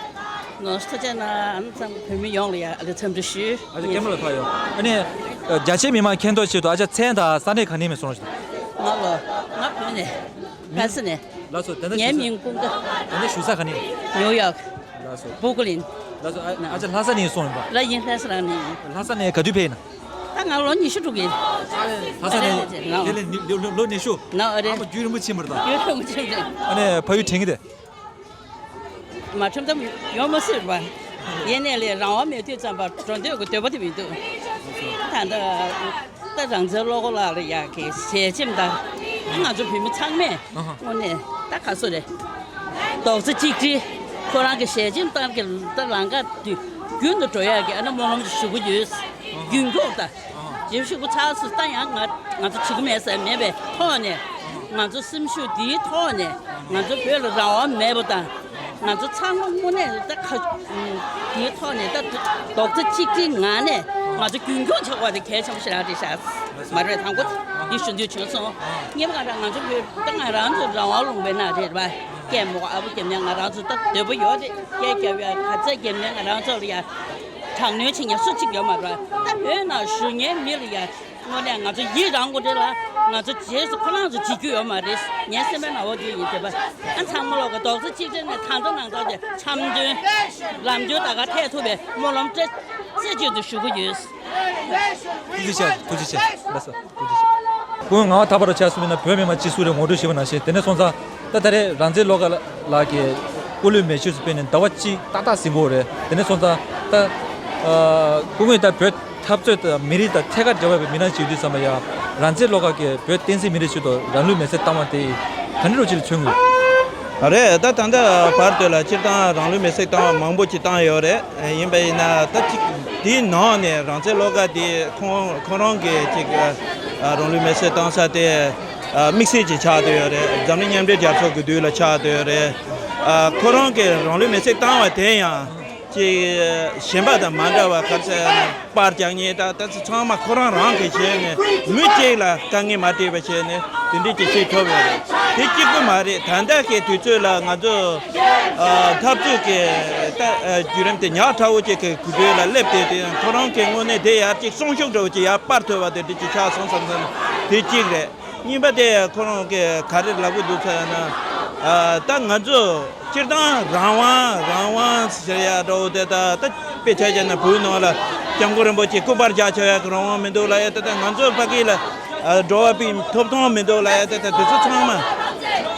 ང་ཚོ་ཐུགས་རྗེ་གནང་། ཨ་ནི་ཚང་མ་བོད་མི་ཡོངས་ལ་ཡ་ཨ་ལེ་འཚམས་འདྲི་ཞུ། ཨ་ཅག་ཀེ་མ་ལ་ཕར་ཡོང་། ཨ་ནི་རྒྱ་ཆེའི་མི་མང་མཁྱེན་རྟོགས་ཆེད་དུ་ཨ་ཅག་མཚན་དང་ས་གནས་ག་ནས་མེད་སོང་རོགས་ཞུ། ང་ལོ། ང་བོད་ནས། ལྷ་ས་ནས། ལགས་སོ། དེ་འདྲ་ངའི་ཞུ་ས། མིང་ཀུན་དགའ། དེ་འདྲ་ཞུ་ས་ག་ནས། ནིའུ་ཡོག། ལགས་སོ། བུ་ཀུ་ལིན། ལགས་སོ། ཨ་ཨ་ཅག་ལྷ་ས་ནས་སོང་ཡིན་པ། ལ་ཡིན། ལྷ་ས་རང་ནས་ཡིན། ལྷ་ས་ནས་ག་དུས་ཕེབས་ཡིན་ན། ད་ང་ལོ་ཉི་ཤུ་དྲུག་ཡིན། ལྷ་ས་ནས། ཨ་རེ་རེ་རེ། ལོ་དེ་ལས་ནི་ལོ་ལོ་ལོ་ཉི་ཤུ། ནོ་ཨ་རེ། ཨ་མ་རྒྱུན་རིང་པོ་ཕྱིན་པ་རེད་ད། རྒྱུན་རིང་པོ་ཕྱིན་རེད། ཨ་ནི་ཕ་ཡུལ་དྲན་གྱི་དེ། མ་ཁྲིམས་གཏམ་ཡོང་མ་སྲིད་པ། ཡིན་ནའི་ལས་རང་དབང་མེད་དུས་ཙམ་པ་འགྲོ་འདོད་ཀྱི་འདོད་པ་དེ་མི་འདུག་ད་ལྟ་ད་རང་བཙན་བློ་དགའ་ལགས་ལ་ཡག་གི་ཞལ་ཆེམས་དང་། ང་ཚོ་བོད་མི་ཚང་མས་དངོས་གནས་ད་ག་སོ་རེད། རྡོག་རྩ་གཅིག་སྒྲིལ། ཁོ་རང་གི་ཞལ་ཆེམས་ལྟར་གྱི་ད་ལམ་ཁ་དུས་རྒྱུན་དུ་འགྲོ་ཡག་གི་ཨ་ནི་སྨོན་ལམ་ཞུ་གི་ཡོད། རྒྱུན་འཁྱོངས་དང་། རྗེས་ཤུགས་ཚ་སུ་ད་ཡང་ང་ང་ཚོ་བྱེད་ཀྱི་མེད་ཟེར་མེད་པའི་ཐོག་ནས། ང་ཚོ་སེམས་ཤུགས་འདིའི་ཐོག་ནས་ང་ཚོ་བོད་ལ་རང་དབང་མེད་པ་དང་། ང་ཚོ་ཚང་མ་དངོས་གནས་ད་ཁ་འདིའི་ཐོག་ནས་ད་རྡོག་རྩ་གཅིག་སྒྲིལ་ངང་ནས་ང་ཚོ་རྒྱུན་འཁྱོངས་བྱེད་དགོས་པ་དེ་གལ་ཆེན་པོ་ཞིག་རེད་ཤག་མ་རེད། དང་པོ་འདི་ཞུ་འདོད་བྱུང་སོང་། གཉིས་པ་ང་རང་ང་ཚོ་བོད་ད་ང་རང་ཚོ་རང་དབང་ལུང་པའི་ནང་རེད་པ། སྐད་མོ་ཨ་བུ་རྒྱབ་ནས་ང་རང་ཚོ་ད་འདོད་པ་ཡོད་རེད། སྐད་རྒྱབ་ཡ་ག་ཚད་རྒྱབ་ནས་ང་རང་ཚོ་ལ་ཡ་དྲག་གནོན་བྱེད་མཁན་སུ་གཅིག་ཡོད་མ་རེད། ད་བོད་ནང་བཞུགས་མཁན་མི་ལ་ཡ། དངོས་གནས་ང་ཚོ་ཡི་རང་དགོས་རེད་ལ། ང་ཚོ་རྗེས་སུ་ཁོ་རང་ཚོ་བྱེད་རྒྱུ་ཡོད་མ་རེད། ངའི་སེམས་པའི་ནང་འོ་དེ་ཡིན་དེ་པ། ཨ་ཚང་མ་ལོག་གི་རྡོག་རྩ་གཅིག་སྒྲིལ་ནས་ད་ལྟ་ནང་ལྟར་གྱི་འཆམ་མཐུན་ལམ་སྟོན་ད་ག་ཐེག་ཐུབ་པའི་སྨོན་ལམ་བཀྲ་ཤིས་བདེ་ལེགས་ཞུ་གི་ཡོད། ཐུགས་རྗེ་ཆེ། ཐུགས་རྗེ་ཆེ། ལགས་སོ། ཐུགས་རྗེ་ཆེ། སྐུ་ངོ་ཐག་པ་རུ་ཆགས་སུ་མིན་ན་བོད་མི་མང་སྤྱི་ཟུར་རེ་ངོ་སྤྲོད་ཞུས་པ་ནང་བཞིན་དེ་ནས་སོང་ཙང་། ད་ད་རེས་རང་བཙན་བློ་དགའ་ལགས་ཀྱི་སྐུ་ལུས་མེ་མཆོད་སུ་ཕེབས་ནས་ཟླ་བ་གཅིག་ཏག་ཏག་ཟིན་གྱི་ཡོད་རེད། དེ་ནས་སོང་ཙང་ད་ ཨ། སྐུ་ངོས་ད་བོད་འཐབ་རྩོད་དང་མི་རིགས་དང་ཐད་ཀར་འབྲེལ་བ་ཡོད་པའི་མི་སྣ་ཞིག་ཡིན་དུས་ཙམ་པ་ཡ། རང་བཙན་བློ་དགའ་གིས་བོད་བསྟན་སྲིད་མི་རིགས་ཆེད་དུ་རང་ལུས་མེར་སྲེག་བཏང་བ་དེ་ག་འདྲ་རོ་ཅིག་ལ་མཚོན་དགོས། རེད། ད་ད་ལྟ་བར་དུ་ལ་སྤྱིར་བཏང་རང་ལུས་མེར་སྲེག་བཏང་བ་མང་པོ་ཅིག་བཏང་ཡོད་རེད། ཡིན་པ་ཡིན་ན་ད་ཅིག་དེའི་ནང་ནས་རང་བཙན་བློ་དགའ་དེ་ཁོང་ཁོང་རང་གིས་ཅིག་རང་ལུས་མེར་སྲེག་བཏང་ས་དེ་དམིགས་བསལ་ཅིག་ཆགས་བསྡད་ཡོད་རེད། འཛམ་གླིང་མཉམ་འབྲེལ་རྒྱལ་ཚོགས་ཀྱི་དུས་ལ་ཆགས་བསྡད་ཡོད་རེད། ཁོ་རང་གིས་རང་ལུས་མེར་སྲེག་བཏང་བ་དེ་ཡང་། ཅིག་གཞན་པ་དང་མ་འདྲ་བ་ག་ཚད་པར་རྒྱག་མཁན་ད་ལྟ་ཚང་མ་ཁོ་རང་རང་གིས་བྱས་ནས་མི་གཅིག་ལ་དཀའ་ངལ་མ་སྤྲད་པ་བྱས་ནས་དེ་འདྲས་ཀྱི་ཤེས་ཐུབ་ཡོད་རེད། དེ་གཅིག་པུ་མ་རེད། ད་ལྟ་གི་དུས་ཚོད་ལ་ང་ཚོ་འཐབ་རྩོད་ཀྱི་ད་བརྒྱུད་རིམ་དེ་ཉག་ཕྲ་བོ་ཅིག་གི་དུས་ཚོད་ལ་སླེབས་ཏེ། དེ་ཡང་ཁོ་རང་གི་དངོས་གནས་དེ་ཡར་ཅིག་སྲུང་སྐྱོབ་འདྲ་བོ་ཅིག་ཡར་སྤར་ཐུབ་པ་དེ་འདྲས་ཀྱི་ཆགས་སོང་བསམ་བསམ་དེ་གཅིག་རེད། གཉིས་པ་དེ་ཁོ་རང་གིས་ག་རེ་ལབ་གི་འདུག་ཟེར་ན། ཨ། ད་ང་ཚོ་སྤྱིར་བཏང་རང་དབང་རང་དབང་ཟེར་ཡ་འདྲ་བོ་དེ་ད་ད་དཔེ་ཆ་བཞག་ན་བོད་ནང་ལ་སྐྱབས་མགོན་རིན་པོ་ཆེ་སྐུ་པར་རྒྱག་ཆོག་ཡ་གི་རང་དབང་མི་འདུག་ལབ་ཡ་དེ། ད་ང་ཚོ་ཕ་གི་ལ་འགྲོ་བ་མིའི་ཐོབ་ཐང་མི་འདུག་ལབ་ཡ་དེ། ད་དེ་ཚོ་ཚང་མ་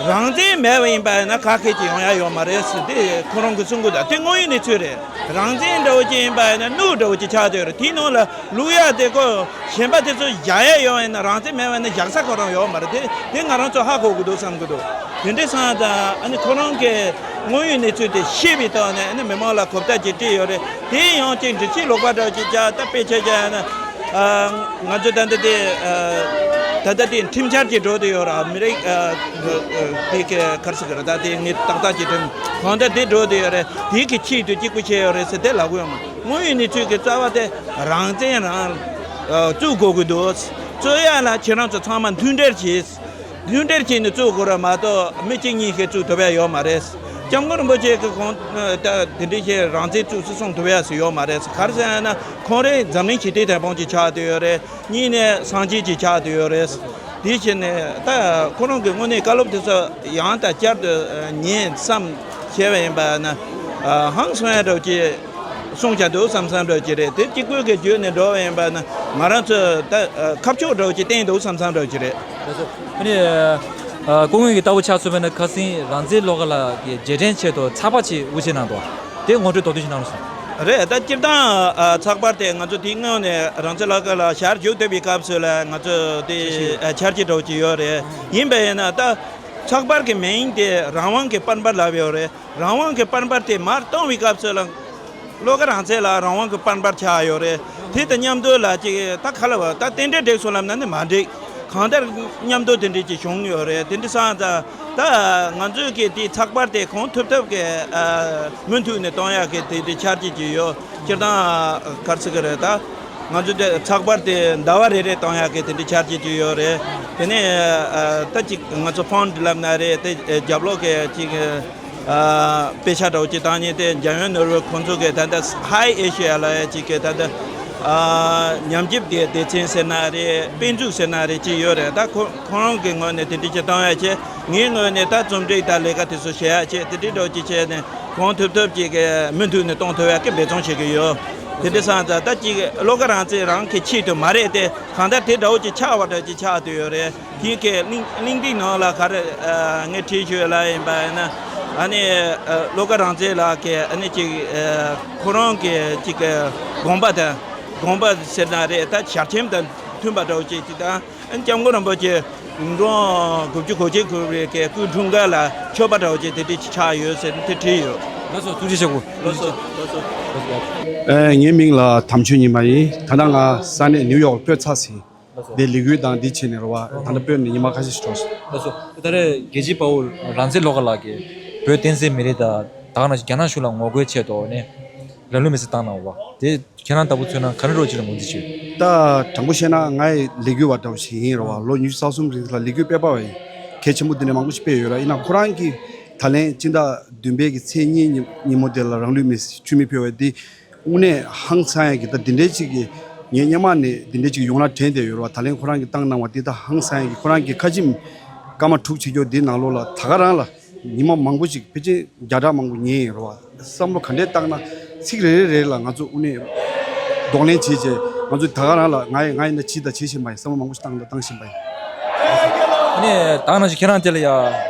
རང་བཙན་མེད་པ་ཡིན་པ་ཡིན་ན་ག་གེ་ཅིག་ཡོང་ཡ་ཡོད་མ་རེད་ཟེར་དེ་ཁོ་རང་གིས་གསུང་གི་འདུག་དེ་དངོས་ཡོད་གནས་ཚུལ་རེད། རང་བཙན་འདྲ་བོ་ཅིག་ཡིན་པ་ཡིན་ན་སྣུག་འདྲ་བོ་ཅིག་ཆགས་བསྡད་ཡོད་རེད། དེའི་ནང་ལ་བླུག་ཡ་དེ་ཁོ། གཞན་པ་དེ་ཚོ་བཞག་ཡ་ཡོད་ཡིན་ན། རང་བཙན་མེད་པ་ཡིན་ན་བཞག་ས་ཁོ་རང་ཡོད་མ་རེད། དེ་དེ་ང་རང་ཚོ་ཧ་གོ་གི་འདུག་བསམ་གི་འདུག་དེ་འདྲའི་སང་ད་ཨ་ནི་ཁོ་རང་གི་དངོས་ཡོད་གནས་ཚུལ་དེ་ཤེས་པའི་ཐོག་ནས་ཨ་ནི་མི་མང་ལ་གོ་བརྡ་ཅིག་སྤྲད་ཡོད་རེད། དེ་ཡང་ཅིག་འདྲི་ཆེ་ལོག་པ་འདྲ་ཅིག་བྱ། ད་དཔེ་ཆ་བཞག་ཡ་ན། ཨ། ང་ཚོ་ད་ལྟ་དེ། ཨ། ད་ལྟ་དེ་ཁྲིམས་འཆར་ཅིག་འགྲོ་བསྡད་ཡོད་རེད། མི་རིགས། ཨ། དེ་ག་ག་རེ་ཟེར་གི་རེད། ད་དེ་ངས་ཏག་ཏག་ཅིག་དྲན། གང་ལྟར་དེ་འགྲོ་བསྡད་ཡོད་རེད། དེ་གི་ཆེད་དུ་གཅིག་པུ་བྱས་ཡོད་རེད་ཟེར་དེ་ལབ་གི་ཡོད་མ། དངོས་ཡོད་གནས་ཚུལ་གྱི་རྩ་བ་དེ་རང་བཙན་རང་བཙུགས་དགོས་ཀྱི་འདུག་རྩོད་ཡ་ལ་ཁྱེད་རང་ཚོ་ཚང་མ་མཐུན་སྒྲིལ་གྱིས། མཐུན་སྒྲིལ་བྱས་ནས་བཙུགས་དགོས་རེད་མ་གཏོགས་མི་གཅིག་གཉིས་ཤིག་བཙུགས་ཐུབ་ཡ་ཡོད་མ་རེད། སྐྱབས་མགོན་རིན་པོ་ཆེ་གི་གོང་ད་དེ་འདྲ་ཞིག་རང་བཙན་བཙུགས་སུ་སོང་ཐུབ་ཡ་ཞིག་ཡོད་མ་རེད། ག་རེ་ཟེར་ན་ཁོང་རང་འཛམ་གླིང་ཞི་བདེའི་དེད་དཔོན་ཅིག་ཆགས་བསྡད་ཡོད་རེད། གཉིས་ནས་སངས་རྒྱས་ཅིག་ཆགས་བསྡད་ཡོད་རེད། དེ་བྱས་ནས་ད་ཁོ་རང་གི་དངོས་གནས་བཀའ་སློབ་དེ་ཚོ་ཡང་དང་བསྐྱར་དུ་ཉན་བསམ་བྱས་པ་ཡིན་པ་ན། ཧང་སང་ཡ་འདྲ་བོ་ཅིག་གསུང་བྱ་འདུག་བསམ་བསམ་འདྲ་ཅིག་རེད། དེ་གཅིག་པུ་གི་བརྒྱུད་ནས་འགྲོ་བ་ཡིན་པ་ན་ང་རང་ཚོས་ད་ཁ་ཕྱོགས་འདྲ་བོ་ཅིག་བསྟན་འདུག་བསམ་བསམ་འདྲ་ཅིག་རེད། ལགས་སོ། ཨ་ནི། ཨ། སྐུ་ངོ་གིས་ལྟ་བུ་ཆ་མཚོན་པ་ན་ཁ་སང་རང་བཙན་བློ་དགའ་ལགས་ཀྱི་རྗེས་དྲན་ཆེད་དུ་ཚགས་པར་ཅིག་དབུ་འབྱེད་གནང་འདུག་དེ་ངོ་སྤྲོད་མདོར་བསྡུས་ཤིག་གནང་རོགས་ཞུ། རེད། ད་སྤྱིར་བཏང་། ཨ། ཚགས་པར་དེ་ང་ཚོ་དེའི་སྔོན་ནས་རང་བཙན་བློ་དགའ་ལགས་ཞལ་བཞུགས་ཐུབ་པའི་སྐབས་སུ་ལ་ང་ཚོ་དེ། ཨ། འཆར་གཞི་འདྲ་བོ་ཅིག་ཡོད་རེད། ཡིན་པ་ཡིན་ན་ད་ཚགས་པར་གི་མིང་དེ་རང་དབང་གི་པར་འབར་ལབ་ཡོད་རེད། རང་དབང་གི་པར་འབར་དེ་མར་གཏོང་བའི་སྐབས་སུ་ལ། བློ་དགའ་རང་བཙན་ལགས་རང་དབང་གི་པར་འབར་ཆགས་ཡོད་རེད། དེ་དང་མཉམ་དུ་ལ་ཅིག་ད་ག་ལབ་ད་རྟེན་འབྲེལ་འགྲིག་སོང་ལབ་ན་ནི་མ་འགྲིག་གང་ལྟར་མཉམ་དུ་དེ་འདྲས་ཅིག་བྱུང་ཡོད་རེད། དེ་འདྲ་སོང་ཙང་ད་ང་ཚོས་ཀྱི་དེ་ཚགས་པར་དེ་གང་ཐུབ་ཐུབ་ཀྱི། ཨ། མུ་མཐུད་ནས་གཏོང་ཡག་གི་དེ་འདྲའི་འཆར་གཞི་ཅིག་ཡོད། སྤྱིར་བཏང་ག་རེ་ཟེར་གི་རེད། ད་ང་ཚོ་དེ་ཚགས་པར་དེ་ཟླ་བ་རེ་རེ་གཏོང་ཡག་གི་དེ་འདྲའི་འཆར་གཞི་ཅིག་ཡོད་རེད། དེ་ནས། ཨ། ད་ཅིག་ང་ཚོ་ཕོན་ཌི་ལབ་ན་རེད། དེ་རྒྱབ་ལོགས་ཀྱི་ཅིག་ཨ། དཔེ་ཆ་འདྲ་བོ་ཅིག་བཏང་མཁན་དེ་འཇམ་དབྱངས་ནོར་བུ་ཁོང་ཚོ་གི་ད་ལྟ་ཧའི་ཨེ་ཤི་ཡ་ལབ་ཡ་ཅིག་གི་ད་ལྟ། ཨ། ཉམས་ཞིབ་དེ་སྡེ་ཚན་ཟེར་ན་རེད། དཔེ་མཛོད་ཟེར་ན་རེད། ཅིག་ཡོད་རེད། ད་ཁོ་ཁོ་རང་གི་ངོས་ནས་དེ་འདྲ་ཅིག་བཏང་ཡ་བྱས། ངའི་ངོས་ནས་ད་རྩོམ་སྒྲིག་དང་ལས་ཀ་དེ་ཚོ་བྱེད་ཡ་བྱས། དེ་འདྲ་འདྲ་བོ་ཅིག་བྱས་ནས་གང་ཐུབ་ཐུབ་ཅིག་གི་མུ་མཐུད་ནས་གཏོང་ཐུབ་ཡ་གི་འབད་བརྩོན་བྱེད་ཀྱི་ཡོད། དེ་འདྲ་སོང་ཙང་ད་ཅིག་བློ་དགའ་རང་བཙན་རང་གི་ཆེད་དུ་མ་རེད་དེ། གང་ལྟར་དེ་འདྲ་བོ་ཅིག་ཆགས་པ་འདྲ་ཅིག་ཆགས་བསྡད་ཡོད་རེད། དེ་གའི་གླིང་གླིང་སྟེང་ནང་ལ་ག་རེ། ཨ། ངས་བྲིས་ཞུས་ལ་ཡིན་པ་ཡིན་ན། ཨ་ནི། ཨ། བློ་དགའ་རང་བཙན་ལགས་ཀྱི་ཨ་ནི་ཅིག་ཨ། ཁོ་རང་གི་ཅིག་དགོངས་པ་དང་། དགོངས་པ་ཟེར་ན་རེད། ད་ཞལ་ཆེམས་དང་མཐུན་པ་འདྲ་བོ་ཅིག་ཅིག་དང་། ཨ་ནི་སྐྱབས་མགོན་རིན་པོ་ཆེ་འབུམ་སྲིད་དགུ་བཅུ་གོ་གཅིག་གི་སྐུའི་འཁྲུངས་སྐར་ལ་མཆོད་པ་འདྲ་བོ་ཅིག་དེ་འདྲ་ཅིག་ཆགས་ཡོད་ཟེར་དེ་བྲིས་ཡོད། ལགས་སོ། ཐུགས་རྗེ་ཆེ་སྐུ། ལགས་སོ། ལགས་སོ། ཨ། ངའི་མིང་ལ་དམ་ཆོས་ཉི་མ་ཡིན། ད་ལྟ་ང་ས་གནས་ནིའུ་ཡོག་སྤོས་ཚར་ཟིན། ལགས་སོ། དེ་ལས་འགུལ་དང་འདི་བྱས་ནས་རེད་བ། ད་ལྟ་སྤོས་ནས་ཉི་མ་ཁ་ཤས་ཤིག་འགྲོ་སོང་། ལགས་སོ། ད་རེས་རྒྱལ་གཅེས་དཔའ་བོ་རང་བཙན་བློ་དགའ་ལགས་ཀྱིས་བོད་བསྟན་སྲིད་མི་རིགས་དང་ད་ག་ནང་བཞིན་རྒྱ་ནག་གཞུང་ལ་ངོ་རྒོལ་ཆེད་དུ་ནས་རང་ལུས་མེར་སྲེག་བཏང་གནང་བ་དེ་ཁྱེད་རང་ལྟ་བུ་མཚོན་ན་ག་འདྲ་རོ་ཅིག་ལ་ངོས་འཛིན་བྱེད། ད་དྲང་པོ་བཤད་ན་ང་ཡི་ལས་འགུལ་བ་འདྲ་བོ་ཞིག་ཡིན་རེད་བ། ལོ་ཉི་ཤུ་རྩ་གསུམ་རིང་ལ་ལས་འགུལ་སྤེལ་བ་ཡིན། གལ་ཆེན་པོ་འདི་འདྲ་མང་པོ་ཞིག་སྤེལ་ཡོད་ར། ཡིན་ན་ཁོ་རང་གིས་ད་ལན་སྤྱི་ཟླ་བདུན་པའི་གི་ཚེས་གཉིས་ཉིན་ཉིན་མོ་དེ་ལ་རང་ལུས་མེར་སྲེག་འཁྲུལ་མེད་ཕུལ་བ་འདི། དངོས་གནས་ཧང་སང་ཡ་གི་ད་འདི་འདྲའི་ཅིག་གི་ངས་སྔོན་མ་ནས་འདི་འདྲའི་ཅིག་ཡོང་ལ་དྲན་བསྡད་ཡོད་རེད་བ། ད་ལན་ཁོ་རང་གིས་བཏང་གནང་བ་འདི་ད་ཧང་སང་ཡ་གི། ཁོ་རང་གི་ཁ་ཆེམས་སྐར་མ་དྲུག་བྱེད་རྒྱུ་འདི་ནང་ལོགས་ལ་ད་ག་རང་ལ་ཉི་མ་མང་པོ་ཅིག་ཕལ་ཆེར་བརྒྱ་ཕྲག་མང་པོ་ཉན་ཡོད་རེད་བ། བསམ་བློ་ག་འདྲས་བཏང་ན་ཚིག་རེ་རེ་རེ་ལ་ང་ཚོ་དངོས་གནས་གདོང་ལེན་བྱེད་བྱེད། ང་ཚོ་ད་ག་རང་ལ་ང་ཡི་ང་ཡིན་ན་བྱིས་དང་བྱེད་བཞིན་པ་ཡིན། བསམ་བློ་མང་པོ་ཞིག་བཏང་དང་བཏང་བཞིན་པ་ཡིན། ཨ་ནི་ད་ག་ནང་བཞིན་ཁྱེད་རང་དེ་ལ་ཡ། ཨ།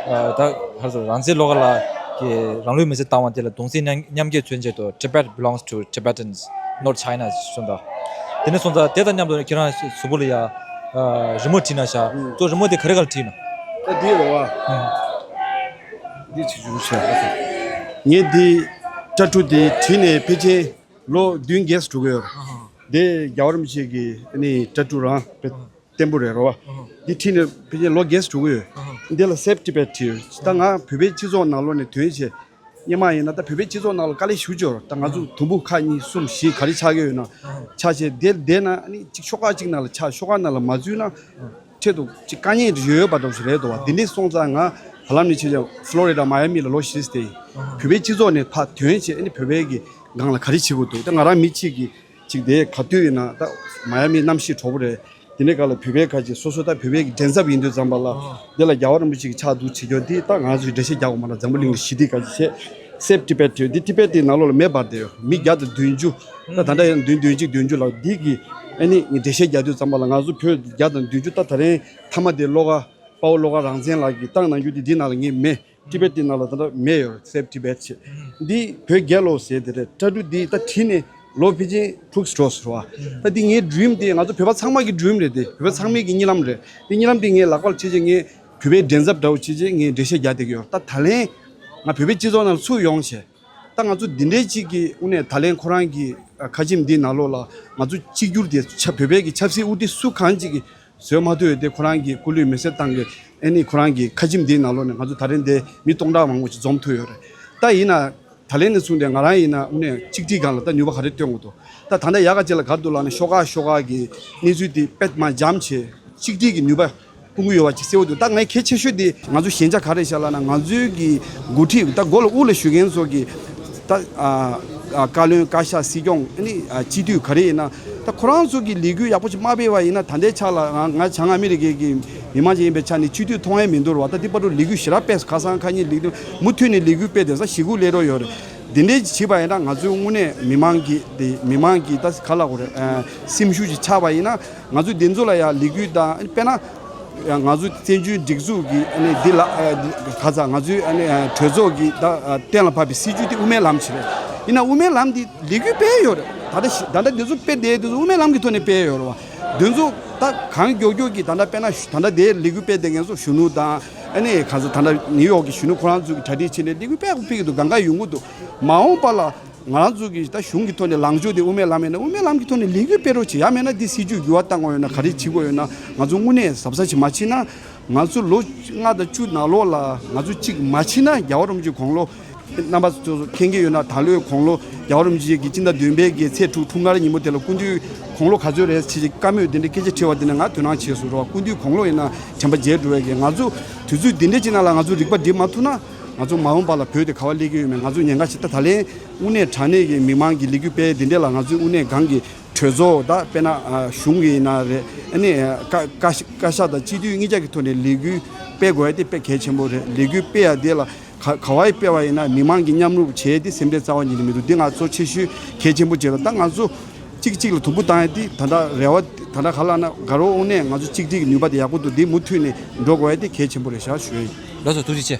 ད་ག་རེ་ཟེར། རང་བཙན་བློ་དགའ་ལགས་ཀྱིས་རང་ལུས་མེར་སྲེག་བཏང་བ་དེ་ལ་གདུང་སེམས་མཉམ་མཉམ་སྐྱེད་མཚོན་ཆེད་དུ་Tibet belongs to Tibetans། North China ཞེས་གསུངས་དང་། དེ་ནས་སོང་ཙང་དེ་དང་མཉམ་དུ་ཁྱེད་རང་གཟུགས་པོ་ལ་ཡ་ཨ་རི་མོ་བྲིས་ན་ཤག་ཨུ། གཙོ་རི་མོ་དེ་ག་རེ་ག་རེ་བྲིས་ན། ད་འདི་རེད་བ། ཨུ། འདི་བྱེད་རྒྱུ་ཤག་ངས་འདི་ཊ་ཊུ་འདི་བྲིས་ནས་ཕལ་ཆེར་ལོ་བདུན་བརྒྱད་འགྲོ་གི་ཡོད། ཨ་ཧ། དེ་རྒྱལ་བ་རིན་པོ་ཆེ་གི་ཨ་ནི་ཊ་ཊུ་རང་དཔེ་ཨ་ཧ། བརྟན་པོ་རེད་རོ་བ། ཨ་ཧ། འདི་བྲིས་ནས་ཕལ་ཆེར་ལོ་བརྒྱད་འགྲོ་གི་ཡོད། ཨ་ཧ། འདི་ལ་Save Tibet བྲིས་ཡོད། ད་ང་བོད་པའི་སྤྱི་ཚོགས་ནང་ལོགས་ནས་ཐོན་བྱས། སྔོན་མ་ཡིན་ན་ད་བོད་པའི་སྤྱི་ཚོགས་ནང་ལ་དཀའ་ལས་ཞེ་པོ་ཅིག་ཡོད་རེད། ད་ང་ཚོ་དུམ་བུ་ཁ་གཉིས་གསུམ་བཞི་ག་རེ་ཆགས་ཀྱི་ཡོད་ན། ཆགས་བྱས་དེ་བསྡད་ན་ཨ་ནི་གཅིག་ཤོག་ཁག་གཅིག་ནང་ལ་ཆགས། ཤོག་ཁག་ནང་ལ་མ་འཛུལ་ན་འཕྲལ་དུ་གཅིག་དཀའ་ངལ་ཡོད་ཡོད་པ་འདྲ་པོ་ཞིག་རེད་འདུག་བ། དེ་འདྲ་སོང་ཙང་ང་བར་ལམ་ནས་བྱས་ཀྱང་ཕློ་རི་ཌ་མ་ཡ་མི་ལ་ལོ་བཞི་ཙམ་བསྡད་ཡིན། བོད་པའི་སྤྱི་ཚོགས་ནས་ཕར་ཐོན་བྱས་ཨ་ནི་བོད་པའི་གི་སྒང་ལ་ག་རེ་བྱེད་དགོས་འདུག་ད་ང་རང་མི་གཅིག་གིས་གཅིག་དེ་ག་དུས་ཡིན་ན་ད་མ་ཡ་མི་གནམ་གཤིས་དྲོ་པོ་རེད། དེ་ནས་ག་ལ་བོད་པའི་ཁ་ཅིག་སོ་སོ་ད་བོད་པའི་གི་མགྲིན་ཚབ་ཡིན་དུས་ཙམ་པ་ལ། ཨ། དེ་ལ་རྒྱལ་བ་རིན་པོ་ཆེ་གི་ཕྱག་ཏུ་བྱེད་རྒྱུ་འདི་ད་ང་ཚོས་འགྲེལ་བཤད་རྒྱག་དགོས་མ་རེད། འཛམ་བུ་གླིང་ལ་ཞི་བདེ་ག་ཅིག་བྱེད། Save Tibet བྲིས་འདི་ཊི་བེ་ཊི་ནང་ལོགས་ལ་མེད་པར་བསྡད་ཡོད། མི་བརྒྱ་དང་བདུན་ཅུ། ད་ད་ལྟ་ཡང་བདུན་བདུན་གཅིག་བདུན་ཅུ་ལ་འདི་གི་ཨ་ནི་ངས་འགྲེལ་བཤད་རྒྱག་དུས་ཙམ་པ་ལ་ང་ཚོ་བོད་བརྒྱ་དང་བདུན་ཅུ། ད་ད་རིང་མཐའ་མ་དེ་བློ་དགའ་དཔའ་བོ་བློ་དགའ་རང་བཙན་ལགས་ཀྱིས་བཏང་གནང་རྒྱུ་དེ་འདི་ནང་ལ་ངས་མེད། ཊི་བེ་ཊི་ནང་ལ་ད་ལྟ་མེད་ཡོད། Save Tibet བྱས། འདི་བོད་རྒྱལ་ལོ་ཟེར་དེ་རེད། ཊ་ཊུ་འདི་ད་བྲིས་ནས་ལོ་ཕལ་ཆེར་དྲུག་འགྲོ་ཟེར་བ། ད་འདི་ངའི་ཌི་རིམ་དེ་ང་ཚོ་བོད་པ་ཚང་མ་གི་ཌི་རིམ་རེད་དེ། བོད་པ་ཚང་མའི་གི་གཉིད་ལམ་རེད། འདི་གཉིད་ལམ་དེ་ངས་ལག་པར་བྱས་རྗེས་ངས་བོད་པའི་མགྲིན་ཚབ་འདྲ་བོ་བྱས་རྗེས་ངས་འགྲེལ་བཤད་རྒྱག་བསྡད་ཀྱི་ཡོད། ད་ད་ལན་ང་བོད་པའི་སྤྱི་ཚོགས་ནང་ཚུར་ཡོང་བྱས། ད་ང་ཚོ་འདི་འདྲའི་ཅིག་གི་དངོས་གནས་ད་ལན་ཁོ་རང་གི་ཁ་ཆེམས་འདི་ནང་ལོགས་ལ་ང་ཚོ་གཅིག་གྱུར་དེ་ཆ་བོད་པའི་གི་ཆབ་སྲིད་དབུ་ཁྲིད་སུ་གང་ཅིག་གི་བཟོས་མ་ཐུབ་ཡོད་དེ། ཁོ་རང་གི་སྐུ་ལུས་མེ་སྲེག་བཏང་གི་ཨ་ནི་ཁོ་རང་གི་ཁ་ཆེམས་འདིའི་ནང་ལོགས་ནས་ང་ཚོ་ད་རིང་འདི་མི་སྟོང་ཕྲག་མང་པོ་ཞིག་འཛོམས་ཐུབ་ཡོད་རེད། ད་ཡིན་ན་ད་ལན་ནས་བཟུང་སྟེ་ང་རང་ཡིན་ན་དངོས་གནས་གཅིག་སྒྲིལ་སྒང་ལ་ད་ནུས་པ་ག་རེ་བཏོན་དགོས་འདུག་ད་ད་ལྟ་ཡག་ག་ཅིག་ལ་ག་རེ་འདུག་ལབ་ན་ཤོག་ཁག་ཤོག་ཁག་གི་གནས་ཚུལ་དེ་དཔེ་མ་འཇམ་བྱས། གཅིག་སྒྲིལ་གྱི་ནུས་པ་སྤུངས་ཀྱི་ཡོད་པ་ཅིག་གསལ་པོ་འདུག་ད་ངའི་གལ་ཆེ་ཤོས་དེ་ང་ཚོ་ཞན་ཆ་ག་རེ་བཞག་ལབ་ན། ང་ཚོའི་གི་འགོ་ཁྲིད་ད་མགོ་ལ་དབུ་ལ་བཞུགས་མཁན་ཚོ་གི་ད་ཨ་ཨ་བཀའ་བློན་བཀའ་ཤག་སྲིད་སྐྱོང་ཨ་ནི་ཨ་སྤྱི་འཐུས་ག་རེ་ཡིན་ན། ད་ཁོ་རང་ཚོ་གི་ལས་འགུལ་ཡག་པོ་ཅིག་མ་སྤེལ་བ་ཡིན་ན། ད་ལྟའི་ཆ་ལ་ང་ང་བྱང་ཨ་མི་རི་ཀའི་གི་མི་མང་ཅིག་ཡིན་པའི་ཆ་ནས་སྤྱི་འཐུས་མཐོང་ཡས་མི་འདུག་ར་བ། ད་འདི་བར་དུ་ལས་འགུལ་ཞེ་དྲག་སྤེལ། ཁ་སང་ཁ་ཉིན་ལས་འགུལ་མུ་མཐུད་ནས་ལས་འགུལ་སྤེལ་བསྡད་ས་ཞེ་དགུ་སླེབས་འགྲོ་ཡོད་རེད། འདི་འདྲའི་བྱས་པ་ཡིན་ན་ང་ཚོའི་དངོས་གནས་མི་མང་གི་དེ་མི་མང་གི་ད་ག་ལབ་དགོས་རེད། ཨ་སེམས་ཤུགས་ཅིག་ཆག་པ་ཡིན་ན། ང་ཚོ་འདི་ཚོ་ལ་ཡང་ལས་འགུལ་དང་དཔེར་ན་ང་ཚོ་བཙན་བྱོལ་སྒྲིག་འཛུགས་ཀྱི་ཨ་ནི་འདི་ལ་ཨ་ག་ཚ་ང་ཚོའི་ཨ་ནི་ཨ་གྲོས་ཚོགས་ཀྱི་ད་ཨ་གཏན་ལ་ཕབ་པའི་སྲིད་ཇུས་དེ་དབུ་མའི་ལམ་ཞིག་རེད། ཡིན་ན་དབུ་མའི་ལམ་འདི་ལས་འགུལ་སྤེལ་ཡོད་རེད། ད་ལྟ་ཞི་ད་ལྟ་འདི་ཚོ་སྤེལ་བསྡད་དེ་ཚོ་དབུ་མའི་ལམ་གྱི་ཐོག་ནས་སྤེལ་ཡོད་རེད་བ། འདི་ཚོ་ད་གང་མགྱོགས་མགྱོགས་ཀྱི་ད་ལྟ་དཔེར་ན་ད་ལྟ་དེ་ལས་འགུལ་སྤེལ་བསྡད་མཁན་ཚོ་གཞོན་ནུ་དང་ཨ་ནི་ག་ཚ་ད་ལྟ་ནིའུ་ཡོག་གི་གཞོན་ནུ་ཁོ་རང་ཚོ་གི་གྲ་སྒྲིག་བྱས་ནས་ལས་འགུལ་སྤེལ་དགོས་ཕིག་གི་འདུག་གང་ག་ཡོང་གི་འདུག་མ་འོངས་པ་ལ། ང་རང་ཚོ་གི་ད་གཞུང་གི་ཐོག་ནས་ལངས་ཕྱོགས་དེ་དབུ་མའི་ལམ་ཡིན་ན་དབུ་མའི་ལམ་གྱི་ཐོག་ནས་ལས་འགུལ་སྤེལ་རོགས་བྱེད། ཡང་མེད་ན་འདི་སྲིད་ཇུས་འགྱུར་བ་གཏང་དགོས་ཡོད་ན་ག་རེ་བྱེད་དགོས་ཡོད་ན་ང་ཚོ་དངོས་གནས་གཟབ་གཟབ་བྱེད་མ་བྱེད་ན། ང་ཚོ་ལོ་ལྔ་དང་བཅུ་ནང་ལོགས་ལ་ང་ཚོ་གཅིག་མ་བྱེད་ན། རྒྱལ་བ་རིན་པོ་ཆེ་དགུང་ལོ་རྣམ་པ་ཚོ་མཁྱེན་གྱི་ཡོད་ན་ད་ལོའི་དགུང་ལོ་རྒྱལ་བ་རིན་པོ་ཆེ་གི་སྤྱི་ཟླ་བདུན་པའི་གི་ཚེས་དྲུག་འཁྲུངས་སྐར་ཉིན་མོ་དེ་ལ་སྐུ་མདུན་དགུང་ལོ་ག་ཚོད་རེད་ཅེས་བཀའ་མོལ་དེ་འདྲའི་སྐད་ཆ་དྲིས་པ་དེ་ནས་ང་དོ་སྣང་བྱས་སོང་ར་བ། སྐུ་མདུན་དགུང་ལོ་ཡིན་ན་དྲན་པ་བརྗེད་འགྲོ་བའི་གི་ང་ཚོ་དུས་ཚོད་འདི་འདྲའི་ཅིག་ནང་ལ་ང་ཚོ་རིག་པ་སྒྲིམ་མ་ཐུབ་ན། ང་ཚོ་མ་འོངས་པ་ལ་བོད་དེ་ག་བ་སླེབས་ཀྱི་ཡོད་མེད་ང་ཚོ་ཉེན་ཁ་ཞིག་ད་ད་ལན་དངོས་གནས་དྲང་གནས་ཀྱི་མི་མང་གི་ལས་འགུལ་སྤེལ་འདི་འདྲ་ལ་ང་ཚོས་དངོས་གནས་གང་གི་གྲོས་ཚོགས་ད་དཔེར་ན་གཞུང་གི་ཡིན་ན་རེད། ཨ་ནི་བཀའ་བཀའ་བཀའ་ཤག་དང་སྤྱི་འཐུས་གཉིས་ཆ་གི་ཐོག་ནས་ལས་འགུལ་སྤེལ་དགོས་ཡ་དེ་དཔེ་གལ་ཆེན་པོ་རེད། ལས་འགུལ་སྤེལ་ཡ་དེ་ལ་ག་ག་བ་ཡི་སྤེལ་བ་ཡིན་ན་མི་མང་གི་མཉམ་རུབ་བྱས་ཏེ་སེམས་ཁྲལ་རྩ་བ་ཉིད་ནས་མི་འདུག་འདི་ང་ཚོ་ཆེ་ཤོས་གལ་ཆེན་པོ་བྱས་པ་ད་ང་ཚོ་གཅིག་གཅིག་ལ་དུམ་བུ་བཏང་ཡ་དེ་ད་ལྟ་རེ་བ་ད་ལྟ་ག་ལ་ན་དགའ་རོགས་དངོས་གནས་ང་ཚོ་གཅིག་སྒྲིལ་གྱི་ནུས་པ་དེ་ཡག་པོ་འདུག་འདི་མུ་མཐུད་ནས་འགྲོ་དགོས་ཡ་དེ་གལ་ཆེན་པོ་རེད་ཤག་ཞུ་ཡ་ཡིན། ལགས་སོ་ཐུགས་རྗེ་ཆེ།